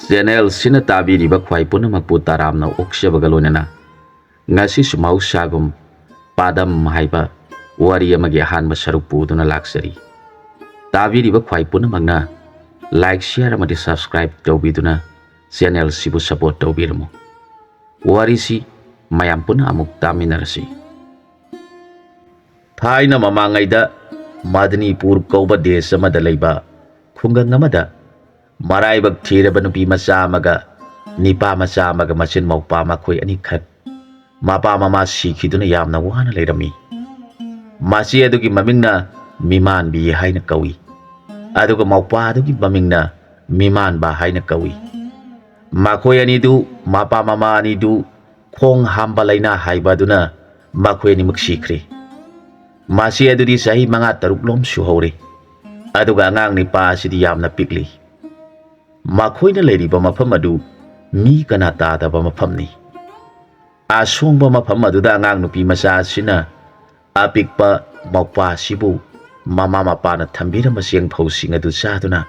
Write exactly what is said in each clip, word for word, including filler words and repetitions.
ꯆꯦꯅꯦꯜꯁꯤꯅ ꯇꯥꯕꯤꯔꯤꯕ ꯈ꯭ꯋꯥꯏ ꯄꯨꯝꯅꯃꯛꯄꯨ ꯇꯔꯥꯝꯅ ꯑꯣꯛꯆꯕꯒ ꯂꯣꯏꯅꯅ ꯉꯁꯤꯁꯨ ꯃꯍꯧꯁꯥꯒꯨꯝ ꯄꯥꯗꯝ ꯍꯥꯏꯕ ꯋꯥꯔꯤ ꯑꯃꯒꯤ ꯑꯍꯥꯟꯕ ꯁꯔꯨꯛ ꯄꯨꯗꯨꯅ ꯂꯥꯛꯆꯔꯤ꯫ ꯇꯥꯕꯤꯔꯤꯕ ꯈ꯭ꯋꯥꯏ ꯄꯨꯝꯅꯃꯛꯅ like, share ꯑꯃꯗꯤ subscribe ꯇꯧꯕꯤꯗꯨꯅ ꯆꯦꯅꯦꯜꯁꯤꯕꯨ support ꯇꯧꯕꯤꯔꯝꯃꯨ꯫ ꯋꯥꯔꯤꯁꯤ ꯃꯌꯥꯝ ꯄꯨꯟꯅ ꯑꯃꯨꯛ ꯇꯥꯃꯤꯟꯅꯔꯁꯤ꯫ ꯊꯥꯏꯅ ꯃꯃꯥꯡꯉꯩꯗ ꯃꯗꯅꯤꯄꯨꯔ ꯀꯧꯕ ꯗꯦꯁ ꯑꯃꯗ ꯂꯩꯕ ꯈꯨꯡꯒꯪ ꯑꯃꯗ ꯃꯔꯥꯏꯕꯛ ꯊꯤꯔꯕ ꯅꯨꯄꯤ ꯃꯆꯥ ꯑꯃꯒ ꯅꯤꯄꯥ ꯃꯆꯥ ꯑꯃꯒ ꯃꯆꯤꯟ ꯃꯧꯄꯥ ꯃꯈꯣꯏ ꯑꯅꯤꯈꯛ ꯃꯄꯥ ꯃꯃꯥ ꯁꯤꯈꯤꯗꯨꯅ ꯌꯥꯝꯅ ꯋꯥꯅ ꯂꯩꯔꯝꯃꯤ꯫ ꯃꯆꯦ ꯑꯗꯨꯒꯤ ꯃꯃꯤꯡꯅ ꯃꯤꯃꯥꯟꯕꯤ ꯍꯥꯏꯅ ꯀꯧꯏ, ꯑꯗꯨꯒ ꯃꯧꯄꯥ ꯑꯗꯨꯒꯤ ꯃꯃꯤꯡꯅ ꯃꯤꯃꯥꯟꯕ ꯍꯥꯏꯅ ꯀꯧꯏ꯫ ꯃꯈꯣꯏ ꯑꯅꯤꯗꯨ, ꯃꯄꯥ ꯃꯃꯥ ꯑꯅꯤꯗꯨ ꯈꯣꯡ ꯍꯥꯝꯕ ꯂꯥꯏꯅꯥ ꯍꯥꯏꯕ ꯑꯗꯨꯅ ꯃꯈꯣꯏ ꯑꯅꯤꯃꯛ ꯁꯤꯈ꯭ꯔꯦ꯫ ꯃꯆꯦ ꯑꯗꯨꯗꯤ ꯆꯍꯤ ꯃꯉꯥ ꯇꯔꯨꯛ ꯂꯣꯝ ꯁꯨꯍꯧꯔꯦ, ꯑꯗꯨꯒ ꯑꯉꯥꯡ ꯅꯤꯄꯥ ꯑꯁꯤꯗꯤ ꯌꯥꯝꯅ ꯄꯤꯛꯂꯤ꯫ ꯃꯈꯣꯏꯅ ꯂꯩꯔꯤꯕ ꯃꯐꯝ ꯑꯗꯨ ꯃꯤ ꯀꯅꯥ ꯇꯥꯗꯕ ꯃꯐꯝꯅꯤ꯫ ꯑꯁꯣꯡꯕ ꯃꯐꯝ ꯑꯗꯨꯗ ꯑꯉꯥꯡ ꯅꯨꯄꯤ ꯃꯆꯥ ꯑꯁꯤꯅ ꯑꯄꯤꯛꯄ ꯃꯧꯄ꯭ꯋꯥ ꯑꯁꯤꯕꯨ ꯃꯃꯥ ꯃꯄꯥꯅ ꯊꯝꯕꯤꯔꯝꯕ ꯆꯦꯡ ꯐꯧꯁꯤꯡ ꯑꯗꯨ ꯆꯥꯗꯨꯅ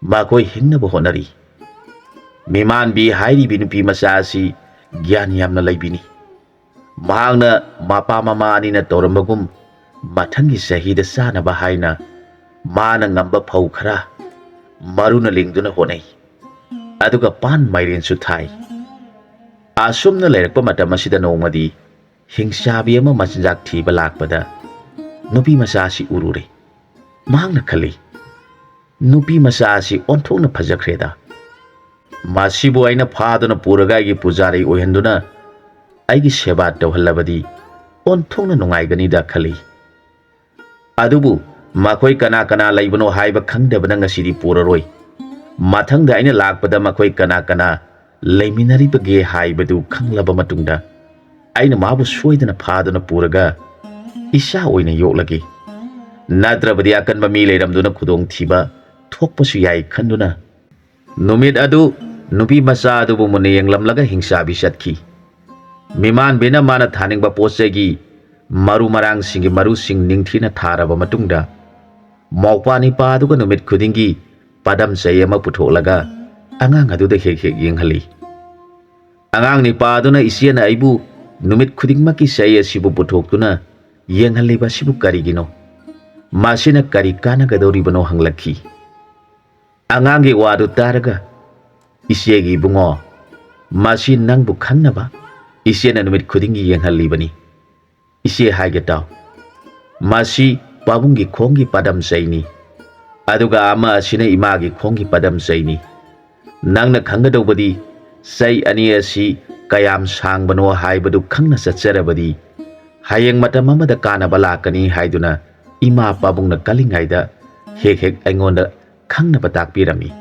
ꯃꯈꯣꯏ ꯍꯤꯡꯅꯕ ꯍꯣꯠꯅꯔꯤ꯫ ꯃꯤꯃꯥꯟꯕꯤ ꯍꯥꯏꯔꯤꯕꯤ ꯅꯨꯄꯤ ꯃꯆꯥ ꯑꯁꯤ ꯒ꯭ꯌꯥꯟ ꯌꯥꯝꯅ ꯂꯩꯕꯤꯅꯤ꯫ ꯃꯍꯥꯛꯅ ꯃꯄꯥ ꯃꯃꯥ ꯑꯅꯤꯅ ꯇꯧꯔꯝꯕꯒꯨꯝ ꯃꯊꯪꯒꯤ ꯆꯍꯤꯗ ꯆꯥꯅꯕ ꯍꯥꯏꯅ ꯃꯥꯅ ꯉꯝꯕ ꯐꯧ ꯈꯔ ꯃꯔꯨꯅ ꯂꯤꯡꯗꯨꯅ ꯍꯣꯠꯅꯩ꯫ ꯑꯗꯨꯒ ꯄꯥꯟ ꯃꯥꯏꯔꯦꯟꯁꯨ ꯊꯥꯏ꯫ ꯑꯁꯨꯝꯅ ꯂꯩꯔꯛꯄ ꯃꯇꯝ ꯑꯁꯤꯗ ꯅꯣꯡꯃꯗꯤ ꯍꯤꯡꯆꯥꯕꯤ ꯑꯃ ꯃꯆꯤꯟꯖꯥꯛ ꯊꯤꯕ ꯂꯥꯛꯄꯗ ꯅꯨꯄꯤ ꯃꯆꯥ ꯑꯁꯤ ꯎꯔꯨꯔꯦ꯫ ꯃꯍꯥꯛꯅ ꯈꯜꯂꯤ, "ꯅꯨꯄꯤ ꯃꯆꯥ ꯑꯁꯤ ꯑꯣꯟꯊꯣꯛꯅ ꯐꯖꯈ꯭ꯔꯦꯗ꯫ ꯃꯁꯤꯕꯨ ꯑꯩꯅ ꯐꯥꯗꯨꯅ ꯄꯨꯔꯒ ꯑꯩꯒꯤ ꯄꯨꯖꯥꯔꯤ ꯑꯣꯏꯍꯟꯗꯨꯅ ꯑꯩꯒꯤ ꯁꯦꯕꯥ ꯇꯧꯍꯜꯂꯕꯗꯤ ꯑꯣꯟꯊꯣꯛꯅ ꯅꯨꯡꯉꯥꯏꯒꯅꯤꯗ" ꯈꯜꯂꯤ꯫ ꯑꯗꯨꯕꯨ ꯃꯈꯣꯏ ꯀꯅꯥ ꯀꯅꯥ ꯂꯩꯕꯅꯣ ꯍꯥꯏꯕ ꯈꯪꯗꯕꯅ ꯉꯁꯤꯗꯤ ꯄꯨꯔꯔꯣꯏ꯫ ꯃꯊꯪꯗ ꯑꯩꯅ ꯂꯥꯛꯄꯗ ꯃꯈꯣꯏ ꯀꯅꯥ ꯀꯅꯥ ꯂꯩꯃꯤꯟꯅꯔꯤꯕꯒꯦ ꯍꯥꯏꯕꯗꯨ ꯈꯪꯂꯕ ꯃꯇꯨꯡꯗ ꯑꯩꯅ ꯃꯥꯕꯨ ꯁꯣꯏꯗꯅ ꯐꯥꯗꯨꯅ ꯄꯨꯔꯒ ꯏꯆꯥ ꯑꯣꯏꯅ ꯌꯣꯛꯂꯒꯦ꯫ ꯅꯠꯇ꯭ꯔꯕꯗꯤ ꯑꯀꯟꯕ ꯃꯤ ꯂꯩꯔꯝꯗꯨꯅ ꯈꯨꯗꯣꯡꯊꯤꯕ ꯊꯣꯛꯄꯁꯨ ꯌꯥꯏ ꯈꯟꯗꯨꯅ ꯅꯨꯃꯤꯠ ꯑꯗꯨ ꯅꯨꯄꯤ ꯃꯆꯥ ꯑꯗꯨꯕꯨ ꯃꯨꯟꯅ ꯌꯦꯡꯂꯝꯂꯒ ꯍꯤꯡꯆꯥꯕꯤ ꯆꯠꯈꯤ꯫ ꯃꯤꯃꯥꯟꯕꯤꯅ ꯃꯥꯅ ꯊꯥꯅꯤꯡꯕ ꯄꯣꯠ ꯆꯩꯒꯤ ꯃꯔꯨ ꯃꯔꯥꯡꯁꯤꯡꯒꯤ ꯃꯔꯨꯁꯤꯡ ꯅꯤꯡꯊꯤꯅ ꯊꯥꯔꯕ ꯃꯇꯨꯡꯗ, ꯃꯧꯄ꯭ꯋꯥ ꯅꯤꯄꯥ ꯑꯗꯨꯒ ꯅꯨꯃꯤꯠ ꯈꯨꯗꯤꯡꯒꯤ ꯄꯥꯗꯝ ꯆꯩ ꯑꯃ ꯄꯨꯊꯣꯛꯂꯒ ꯑꯉꯥꯡ ꯑꯗꯨꯗ ꯍꯦꯛ ꯍꯦꯛ ꯌꯦꯡꯍꯜꯂꯤ꯫ ꯑꯉꯥꯡ ꯅꯤꯄꯥ ꯑꯗꯨꯅ ꯏꯆꯦꯅ ꯑꯩꯕꯨ ꯅꯨꯃꯤꯠ ꯈꯨꯗꯤꯡꯃꯛꯀꯤ ꯆꯩ ꯑꯁꯤꯕꯨ ꯄꯨꯊꯣꯛꯇꯨꯅ ꯌꯦꯡꯍꯜꯂꯤꯕ ꯑꯁꯤꯕꯨ ꯀꯔꯤꯒꯤꯅꯣ? ꯃꯁꯤꯅ ꯀꯔꯤ ꯀꯥꯟꯅꯒꯗꯧꯔꯤꯕꯅꯣ ꯍꯪꯂꯛꯈꯤ꯫ ꯑꯉꯥꯡꯒꯤ ꯋꯥꯗꯨ ꯇꯥꯔꯒ, "ꯏꯆꯦꯒꯤ ꯏꯕꯨꯡꯉꯣ, ꯃꯁꯤ ꯅꯪꯕꯨ ꯈꯪꯅꯕ ꯏꯆꯦꯅ ꯅꯨꯃꯤꯠ ꯈꯨꯗꯤꯡꯒꯤ ꯌꯦꯡꯍꯜꯂꯤꯕꯅꯤ꯫ ꯏꯆꯦ ꯍꯥꯏꯒꯦ ꯇꯥꯎ, ꯃꯁꯤ ꯄꯥꯕꯨꯡꯒꯤ ꯈꯣꯡꯒꯤ ꯄꯥꯗꯝ ꯆꯩꯅꯤ, ꯑꯗꯨꯒ ꯑꯃ ꯑꯁꯤꯅ ꯏꯃꯥꯒꯤ ꯈꯣꯡꯒꯤ ꯄꯥꯗꯝ ꯆꯩꯅꯤ꯫ ꯅꯪꯅ ꯈꯪꯒꯗꯧꯕꯗꯤ ꯆꯩ ꯑꯅꯤ ꯑꯁꯤ ꯀꯌꯥꯝ ꯁꯥꯡꯕꯅꯣ ꯍꯥꯏꯕꯗꯨ ꯈꯪꯅ ꯆꯠꯆꯔꯕꯗꯤ ꯍꯌꯦꯡ ꯃꯇꯝ ꯑꯃꯗ ꯀꯥꯟꯅꯕ ꯂꯥꯛꯀꯅꯤ ꯍꯥꯏꯗꯨꯅ ꯏꯃꯥ ꯄꯥꯕꯨꯡꯅ ꯀꯜꯂꯤꯉꯩꯗ ꯍꯦꯛ ꯍꯦꯛ ꯑꯩꯉꯣꯟꯗ ꯈꯪꯅꯕ ꯇꯥꯛꯄꯤꯔꯝꯃꯤ꯫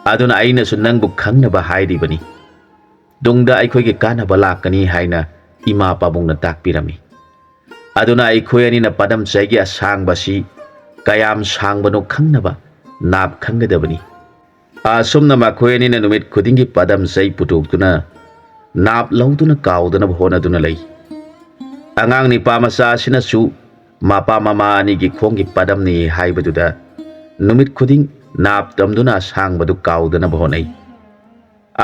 ꯑꯗꯨꯅ ꯑꯩꯅꯁꯨ ꯅꯪꯕꯨ ꯈꯪꯅꯕ ꯍꯥꯏꯔꯤꯕꯅꯤ꯫ ꯇꯨꯡꯗ ꯑꯩꯈꯣꯏꯒꯤ ꯀꯥꯟꯅꯕ ꯂꯥꯛꯀꯅꯤ ꯍꯥꯏꯅ ꯏꯃꯥ ꯄꯥꯕꯨꯡꯅ ꯇꯥꯛꯄꯤꯔꯝꯃꯤ꯫ ꯑꯗꯨꯅ ꯑꯩꯈꯣꯏ ꯑꯅꯤꯅ ꯄꯥꯗꯝ ꯆꯩꯒꯤ ꯑꯁꯥꯡꯕꯁꯤ ꯀꯌꯥꯝ ꯁꯥꯡꯕꯅꯣ ꯈꯪꯅꯕ ꯅꯥꯞ ꯈꯪꯒꯗꯕꯅꯤ꯫ ꯑꯁꯨꯝꯅ ꯃꯈꯣꯏ ꯑꯅꯤꯅ ꯅꯨꯃꯤꯠ ꯈꯨꯗꯤꯡꯒꯤ ꯄꯥꯗꯝ ꯆꯩ ꯄꯨꯊꯣꯛꯇꯨꯅ ꯅꯥꯞ ꯂꯧꯗꯨꯅ ꯀꯥꯎꯗꯅꯕ ꯍꯣꯠꯅꯗꯨꯅ ꯂꯩ꯫ ꯑꯉꯥꯡ ꯅꯤꯄꯥ ꯃꯆꯥ ꯑꯁꯤꯅꯁꯨ ꯃꯄꯥ ꯃꯃꯥ ꯑꯅꯤꯒꯤ ꯈꯣꯡꯒꯤ ꯄꯥꯗꯝꯅꯤ ꯍꯥꯏꯕꯗꯨꯗ ꯅꯨꯃꯤꯠ ꯈꯨꯗꯤꯡ ꯅꯥꯞ ꯇꯝꯗꯨꯅ ꯑꯁꯥꯡꯕꯗꯨ ꯀꯥꯎꯗꯅꯕ ꯍꯣꯠꯅꯩ꯫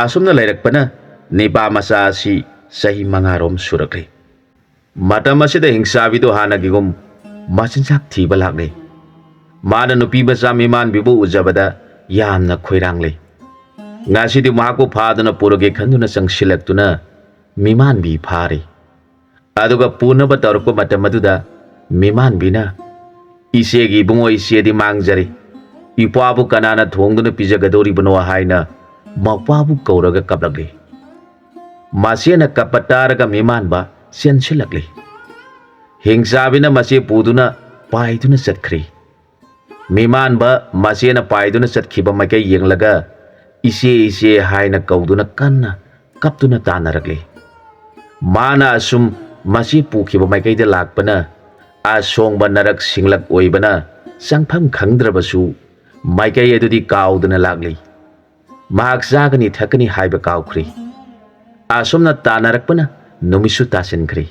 ꯑꯁꯨꯝꯅ ꯂꯩꯔꯛꯄꯅ ꯅꯤꯄꯥ ꯃꯆꯥ ꯑꯁꯤ ꯆꯍꯤ ꯃꯉꯥꯔꯣꯝ ꯁꯨꯔꯛꯂꯤ꯫ ꯃꯇꯝ ꯑꯁꯤꯗ ꯍꯤꯡꯆꯥꯕꯤꯗꯨ ꯍꯥꯟꯅꯒꯤꯒꯨꯝ ꯃꯆꯤꯟꯖꯥꯛ ꯊꯤꯕ ꯂꯥꯛꯂꯤ꯫ ꯃꯥꯅ ꯅꯨꯄꯤ ꯃꯆꯥ ꯃꯤꯃꯥꯟꯕꯤꯕꯨ ꯎꯖꯕꯗ ꯌꯥꯝꯅ ꯈꯣꯏꯔꯥꯡꯂꯤ꯫ ꯉꯁꯤꯗꯤ ꯃꯍꯥꯛꯄꯨ ꯐꯥꯗꯨꯅ ꯄꯨꯔꯒꯦ ꯈꯟꯗꯨꯅ ꯆꯪꯁꯤꯜꯂꯛꯇꯨꯅ ꯃꯤꯃꯥꯟꯕꯤ ꯐꯥꯔꯤ꯫ ꯑꯗꯨꯒ ꯄꯨꯅꯕ ꯇꯧꯔꯛꯄ ꯃꯇꯝ ꯑꯗꯨꯗ ꯃꯤꯃꯥꯟꯕꯤꯅ, "ꯏꯆꯦꯒꯤ ꯏꯕꯨꯡꯉꯣ, ꯏꯆꯦꯗꯤ ꯃꯥꯡꯖꯔꯦ꯫ ꯏꯄ꯭ꯋꯥꯕꯨ ꯀꯅꯥꯅ ꯊꯣꯡꯗꯨꯅ ꯄꯤꯖꯒꯗꯧꯔꯤꯕꯅꯣ?" ꯍꯥꯏꯅ ꯃꯄ꯭ꯋꯥꯕꯨ ꯀꯧꯔꯒ ꯀꯞꯂꯛꯂꯤ꯫ ꯃꯆꯦꯅ ꯀꯞꯄ ꯇꯥꯔꯒ ꯃꯤꯃꯥꯟꯕ ꯆꯦꯟꯁꯤꯜꯂꯛꯂꯤ꯫ ꯍꯤꯡꯆꯥꯕꯤꯅ ꯃꯆꯦ ꯄꯨꯗꯨꯅ ꯄꯥꯏꯗꯨꯅ ꯆꯠꯈ꯭ꯔꯦ꯫ ꯃꯤꯃꯥꯟꯕ ꯃꯆꯦꯅ ꯄꯥꯏꯗꯨꯅ ꯆꯠꯈꯤꯕ ꯃꯥꯏꯀꯩ ꯌꯦꯡꯂꯒ "ꯏꯆꯦ, ꯏꯆꯦ" ꯍꯥꯏꯅ ꯀꯧꯗꯨꯅ ꯀꯟꯅ ꯀꯞꯇꯨꯅ ꯇꯥꯟꯅꯔꯛꯂꯤ꯫ ꯃꯥꯅ ꯑꯁꯨꯝ ꯃꯆꯦ ꯄꯨꯈꯤꯕ ꯃꯥꯏꯀꯩꯗ ꯂꯥꯛꯄꯅ ꯑꯁꯣꯡꯕ ꯅꯔꯛ ꯁꯤꯡꯂꯛ ꯑꯣꯏꯕꯅ ꯆꯪꯐꯝ ꯈꯪꯗ꯭ꯔꯕꯁꯨ ꯃꯥꯏꯀꯩ ꯑꯗꯨꯗꯤ ꯀꯥꯎꯗꯅ ꯂꯥꯛꯂꯤ꯫ ꯃꯍꯥꯛ ꯆꯥꯒꯅꯤ ꯊꯛꯀꯅꯤ ꯍꯥꯏꯕ ꯀꯥꯎꯈ꯭ꯔꯦ꯫ ꯑꯁꯨꯝꯅ ꯇꯥꯟꯅꯔꯛꯄꯅ ꯅꯨꯃꯤꯠꯁꯨ ꯇꯥꯁꯤꯟꯈ꯭ꯔꯦ꯫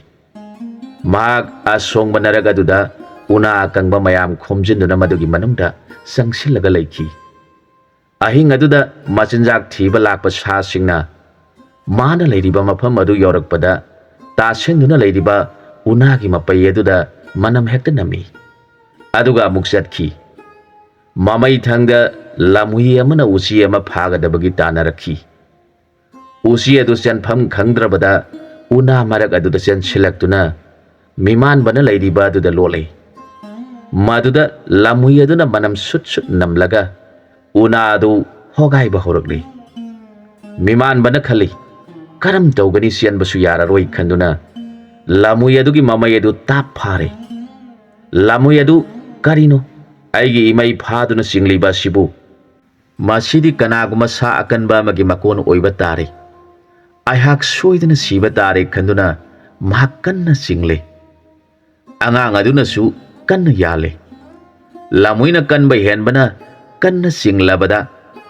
ꯃꯍꯥꯛ ꯑꯁꯣꯡꯕ ꯅꯔꯛ ꯑꯗꯨꯗ ꯎꯅꯥ ꯑꯀꯪꯕ ꯃꯌꯥꯝ ꯈꯣꯝꯖꯤꯟꯗꯨꯅ ꯃꯗꯨꯒꯤ ꯃꯅꯨꯡꯗ ꯆꯪꯁꯤꯜꯂꯒ ꯂꯩꯈꯤ꯫ ꯑꯍꯤꯡ ꯑꯗꯨꯗ ꯃꯆꯤꯟꯖꯥꯛ ꯊꯤꯕ ꯂꯥꯛꯄ ꯁꯥꯁꯤꯡꯅ ꯃꯥꯅ ꯂꯩꯔꯤꯕ ꯃꯐꯝ ꯑꯗꯨ ꯌꯧꯔꯛꯄꯗ ꯇꯥꯁꯤꯟꯗꯨꯅ ꯂꯩꯔꯤꯕ ꯎꯅꯥꯒꯤ ꯃꯄꯩ ꯑꯗꯨꯗ ꯃꯅꯝ ꯍꯦꯛꯇ ꯅꯝꯃꯤ꯫ ꯑꯗꯨꯒ ꯑꯃꯨꯛ ꯆꯠꯈꯤ꯫ ꯃꯃꯩ ꯊꯪꯗ ꯂꯝꯍꯨꯏ ꯑꯃꯅ ꯎꯆꯤ ꯑꯃ ꯐꯥꯒꯗꯕꯒꯤ ꯇꯥꯟꯅꯔꯛꯈꯤ꯫ ꯎꯆꯤ ꯑꯗꯨ ꯆꯦꯟꯐꯝ ꯈꯪꯗ꯭ꯔꯕꯗ ꯎꯅꯥ ꯃꯔꯛ ꯑꯗꯨꯗ ꯆꯦꯟꯁꯤꯜꯂꯛꯇꯨꯅ ꯃꯤꯃꯥꯟꯕꯅ ꯂꯩꯔꯤꯕ ꯑꯗꯨꯗ ꯂꯣꯠꯂꯦ꯫ ꯃꯗꯨꯗ ꯂꯝꯍꯨꯏ ꯑꯗꯨꯅ ꯃꯅꯝ ꯁꯨꯠ ꯁꯨꯠ ꯅꯝꯂꯒ ꯎꯅꯥ ꯑꯗꯨ ꯍꯣꯒꯥꯏꯕ ꯍꯧꯔꯛꯂꯤ꯫ ꯃꯤꯃꯥꯟꯕꯅ ꯈꯜꯂꯤ, "ꯀꯔꯝ ꯇꯧꯒꯅꯤ? ꯆꯦꯟꯕꯁꯨ ꯌꯥꯔꯔꯣꯏ" ꯈꯟꯗꯨꯅ ꯂꯝꯍꯨꯏ ꯑꯗꯨꯒꯤ ꯃꯃꯩ ꯑꯗꯨ ꯇꯥꯞ ꯐꯥꯔꯦ꯫ ꯂꯝꯍꯨꯏ ꯑꯗꯨ, "ꯀꯔꯤꯅꯣ ꯑꯩꯒꯤ ꯏꯃꯩ ꯐꯥꯗꯨꯅ ꯆꯤꯡꯂꯤꯕ ꯑꯁꯤꯕꯨ? ꯃꯁꯤꯗꯤ ꯀꯅꯥꯒꯨꯝꯕ ꯁꯥ ꯑꯀꯟꯕ ꯑꯃꯒꯤ ꯃꯀꯣꯟ ꯑꯣꯏꯕ ꯇꯥꯔꯦ꯫ ꯑꯩꯍꯥꯛ ꯁꯣꯏꯗꯅ ꯁꯤꯕ ꯇꯥꯔꯦ" ꯈꯟꯗꯨꯅ ꯃꯍꯥꯛ ꯀꯟꯅ ꯆꯤꯡꯂꯦ꯫ ꯑꯉꯥꯡ ꯑꯗꯨꯅꯁꯨ ꯀꯟꯅ ꯌꯥꯜꯂꯦ꯫ ꯂꯝꯍꯨꯏꯅ ꯀꯟꯕ ꯍꯦꯟꯕꯅ ꯀꯟꯅ ꯆꯤꯡꯂꯕꯗ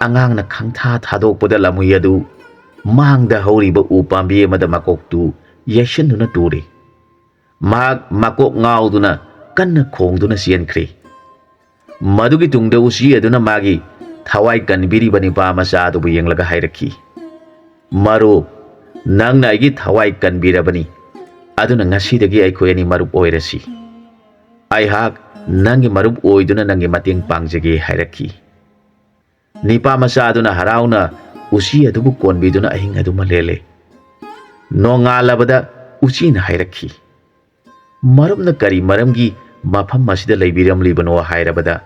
ꯑꯉꯥꯡꯅ ꯈꯪꯊꯥ ꯊꯥꯗꯣꯛꯄꯗ ꯂꯝꯍꯨꯏ ꯑꯗꯨ ꯃꯥꯡꯗ ꯍꯧꯔꯤꯕ ꯎ ꯄꯥꯝꯕꯤ ꯑꯃꯗ ꯃꯀꯣꯛꯇꯨ ꯌꯩꯁꯤꯟꯗꯨꯅ ꯇꯨꯔꯦ꯫ ꯃꯍꯥꯛ ꯃꯀꯣꯛ ꯉꯥꯎꯗꯨꯅ ꯀꯟꯅ ꯈꯣꯡꯗꯨꯅ ꯆꯦꯟꯈ꯭ꯔꯦ꯫ ꯃꯗꯨꯒꯤ ꯇꯨꯡꯗ ꯎꯆꯤ ꯑꯗꯨꯅ ꯃꯥꯒꯤ ꯊꯋꯥꯏ ꯀꯟꯕꯤꯔꯤꯕ ꯅꯤꯄꯥ ꯃꯆꯥ ꯑꯗꯨꯕꯨ ꯌꯦꯡꯂꯒ ꯍꯥꯏꯔꯛꯈꯤ, "ꯃꯔꯨꯞ, ꯅꯪꯅ ꯑꯩꯒꯤ ꯊꯋꯥꯏ ꯀꯟꯕꯤꯔꯕꯅꯤ, ꯑꯗꯨꯅ ꯉꯁꯤꯗꯒꯤ ꯑꯩꯈꯣꯏ ꯑꯅꯤ ꯃꯔꯨꯞ ꯑꯣꯏꯔꯁꯤ꯫ ꯑꯩꯍꯥꯛ ꯅꯪꯒꯤ ꯃꯔꯨꯞ ꯑꯣꯏꯗꯨꯅ ꯅꯪꯒꯤ ꯃꯇꯦꯡ ꯄꯥꯡꯖꯒꯦ" ꯍꯥꯏꯔꯛꯈꯤ꯫ ꯅꯤꯄꯥ ꯃꯆꯥ ꯑꯗꯨꯅ ꯍꯔꯥꯎꯅ ꯎꯆꯤ ꯑꯗꯨꯕꯨ ꯀꯣꯟꯕꯤꯗꯨꯅ ꯑꯍꯤꯡ ꯑꯗꯨꯃ ꯂꯦꯜꯂꯦ꯫ ꯅꯣꯡꯉꯥꯜꯂꯕꯗ ꯎꯆꯤꯅ ꯍꯥꯏꯔꯛꯈꯤ, "ꯃꯔꯨꯞꯅ ꯀꯔꯤ ꯃꯔꯝꯒꯤ ꯃꯐꯝ ꯑꯁꯤꯗ ꯂꯩꯕꯤꯔꯝꯂꯤꯕꯅꯣ?" ꯍꯥꯏꯔꯕꯗ,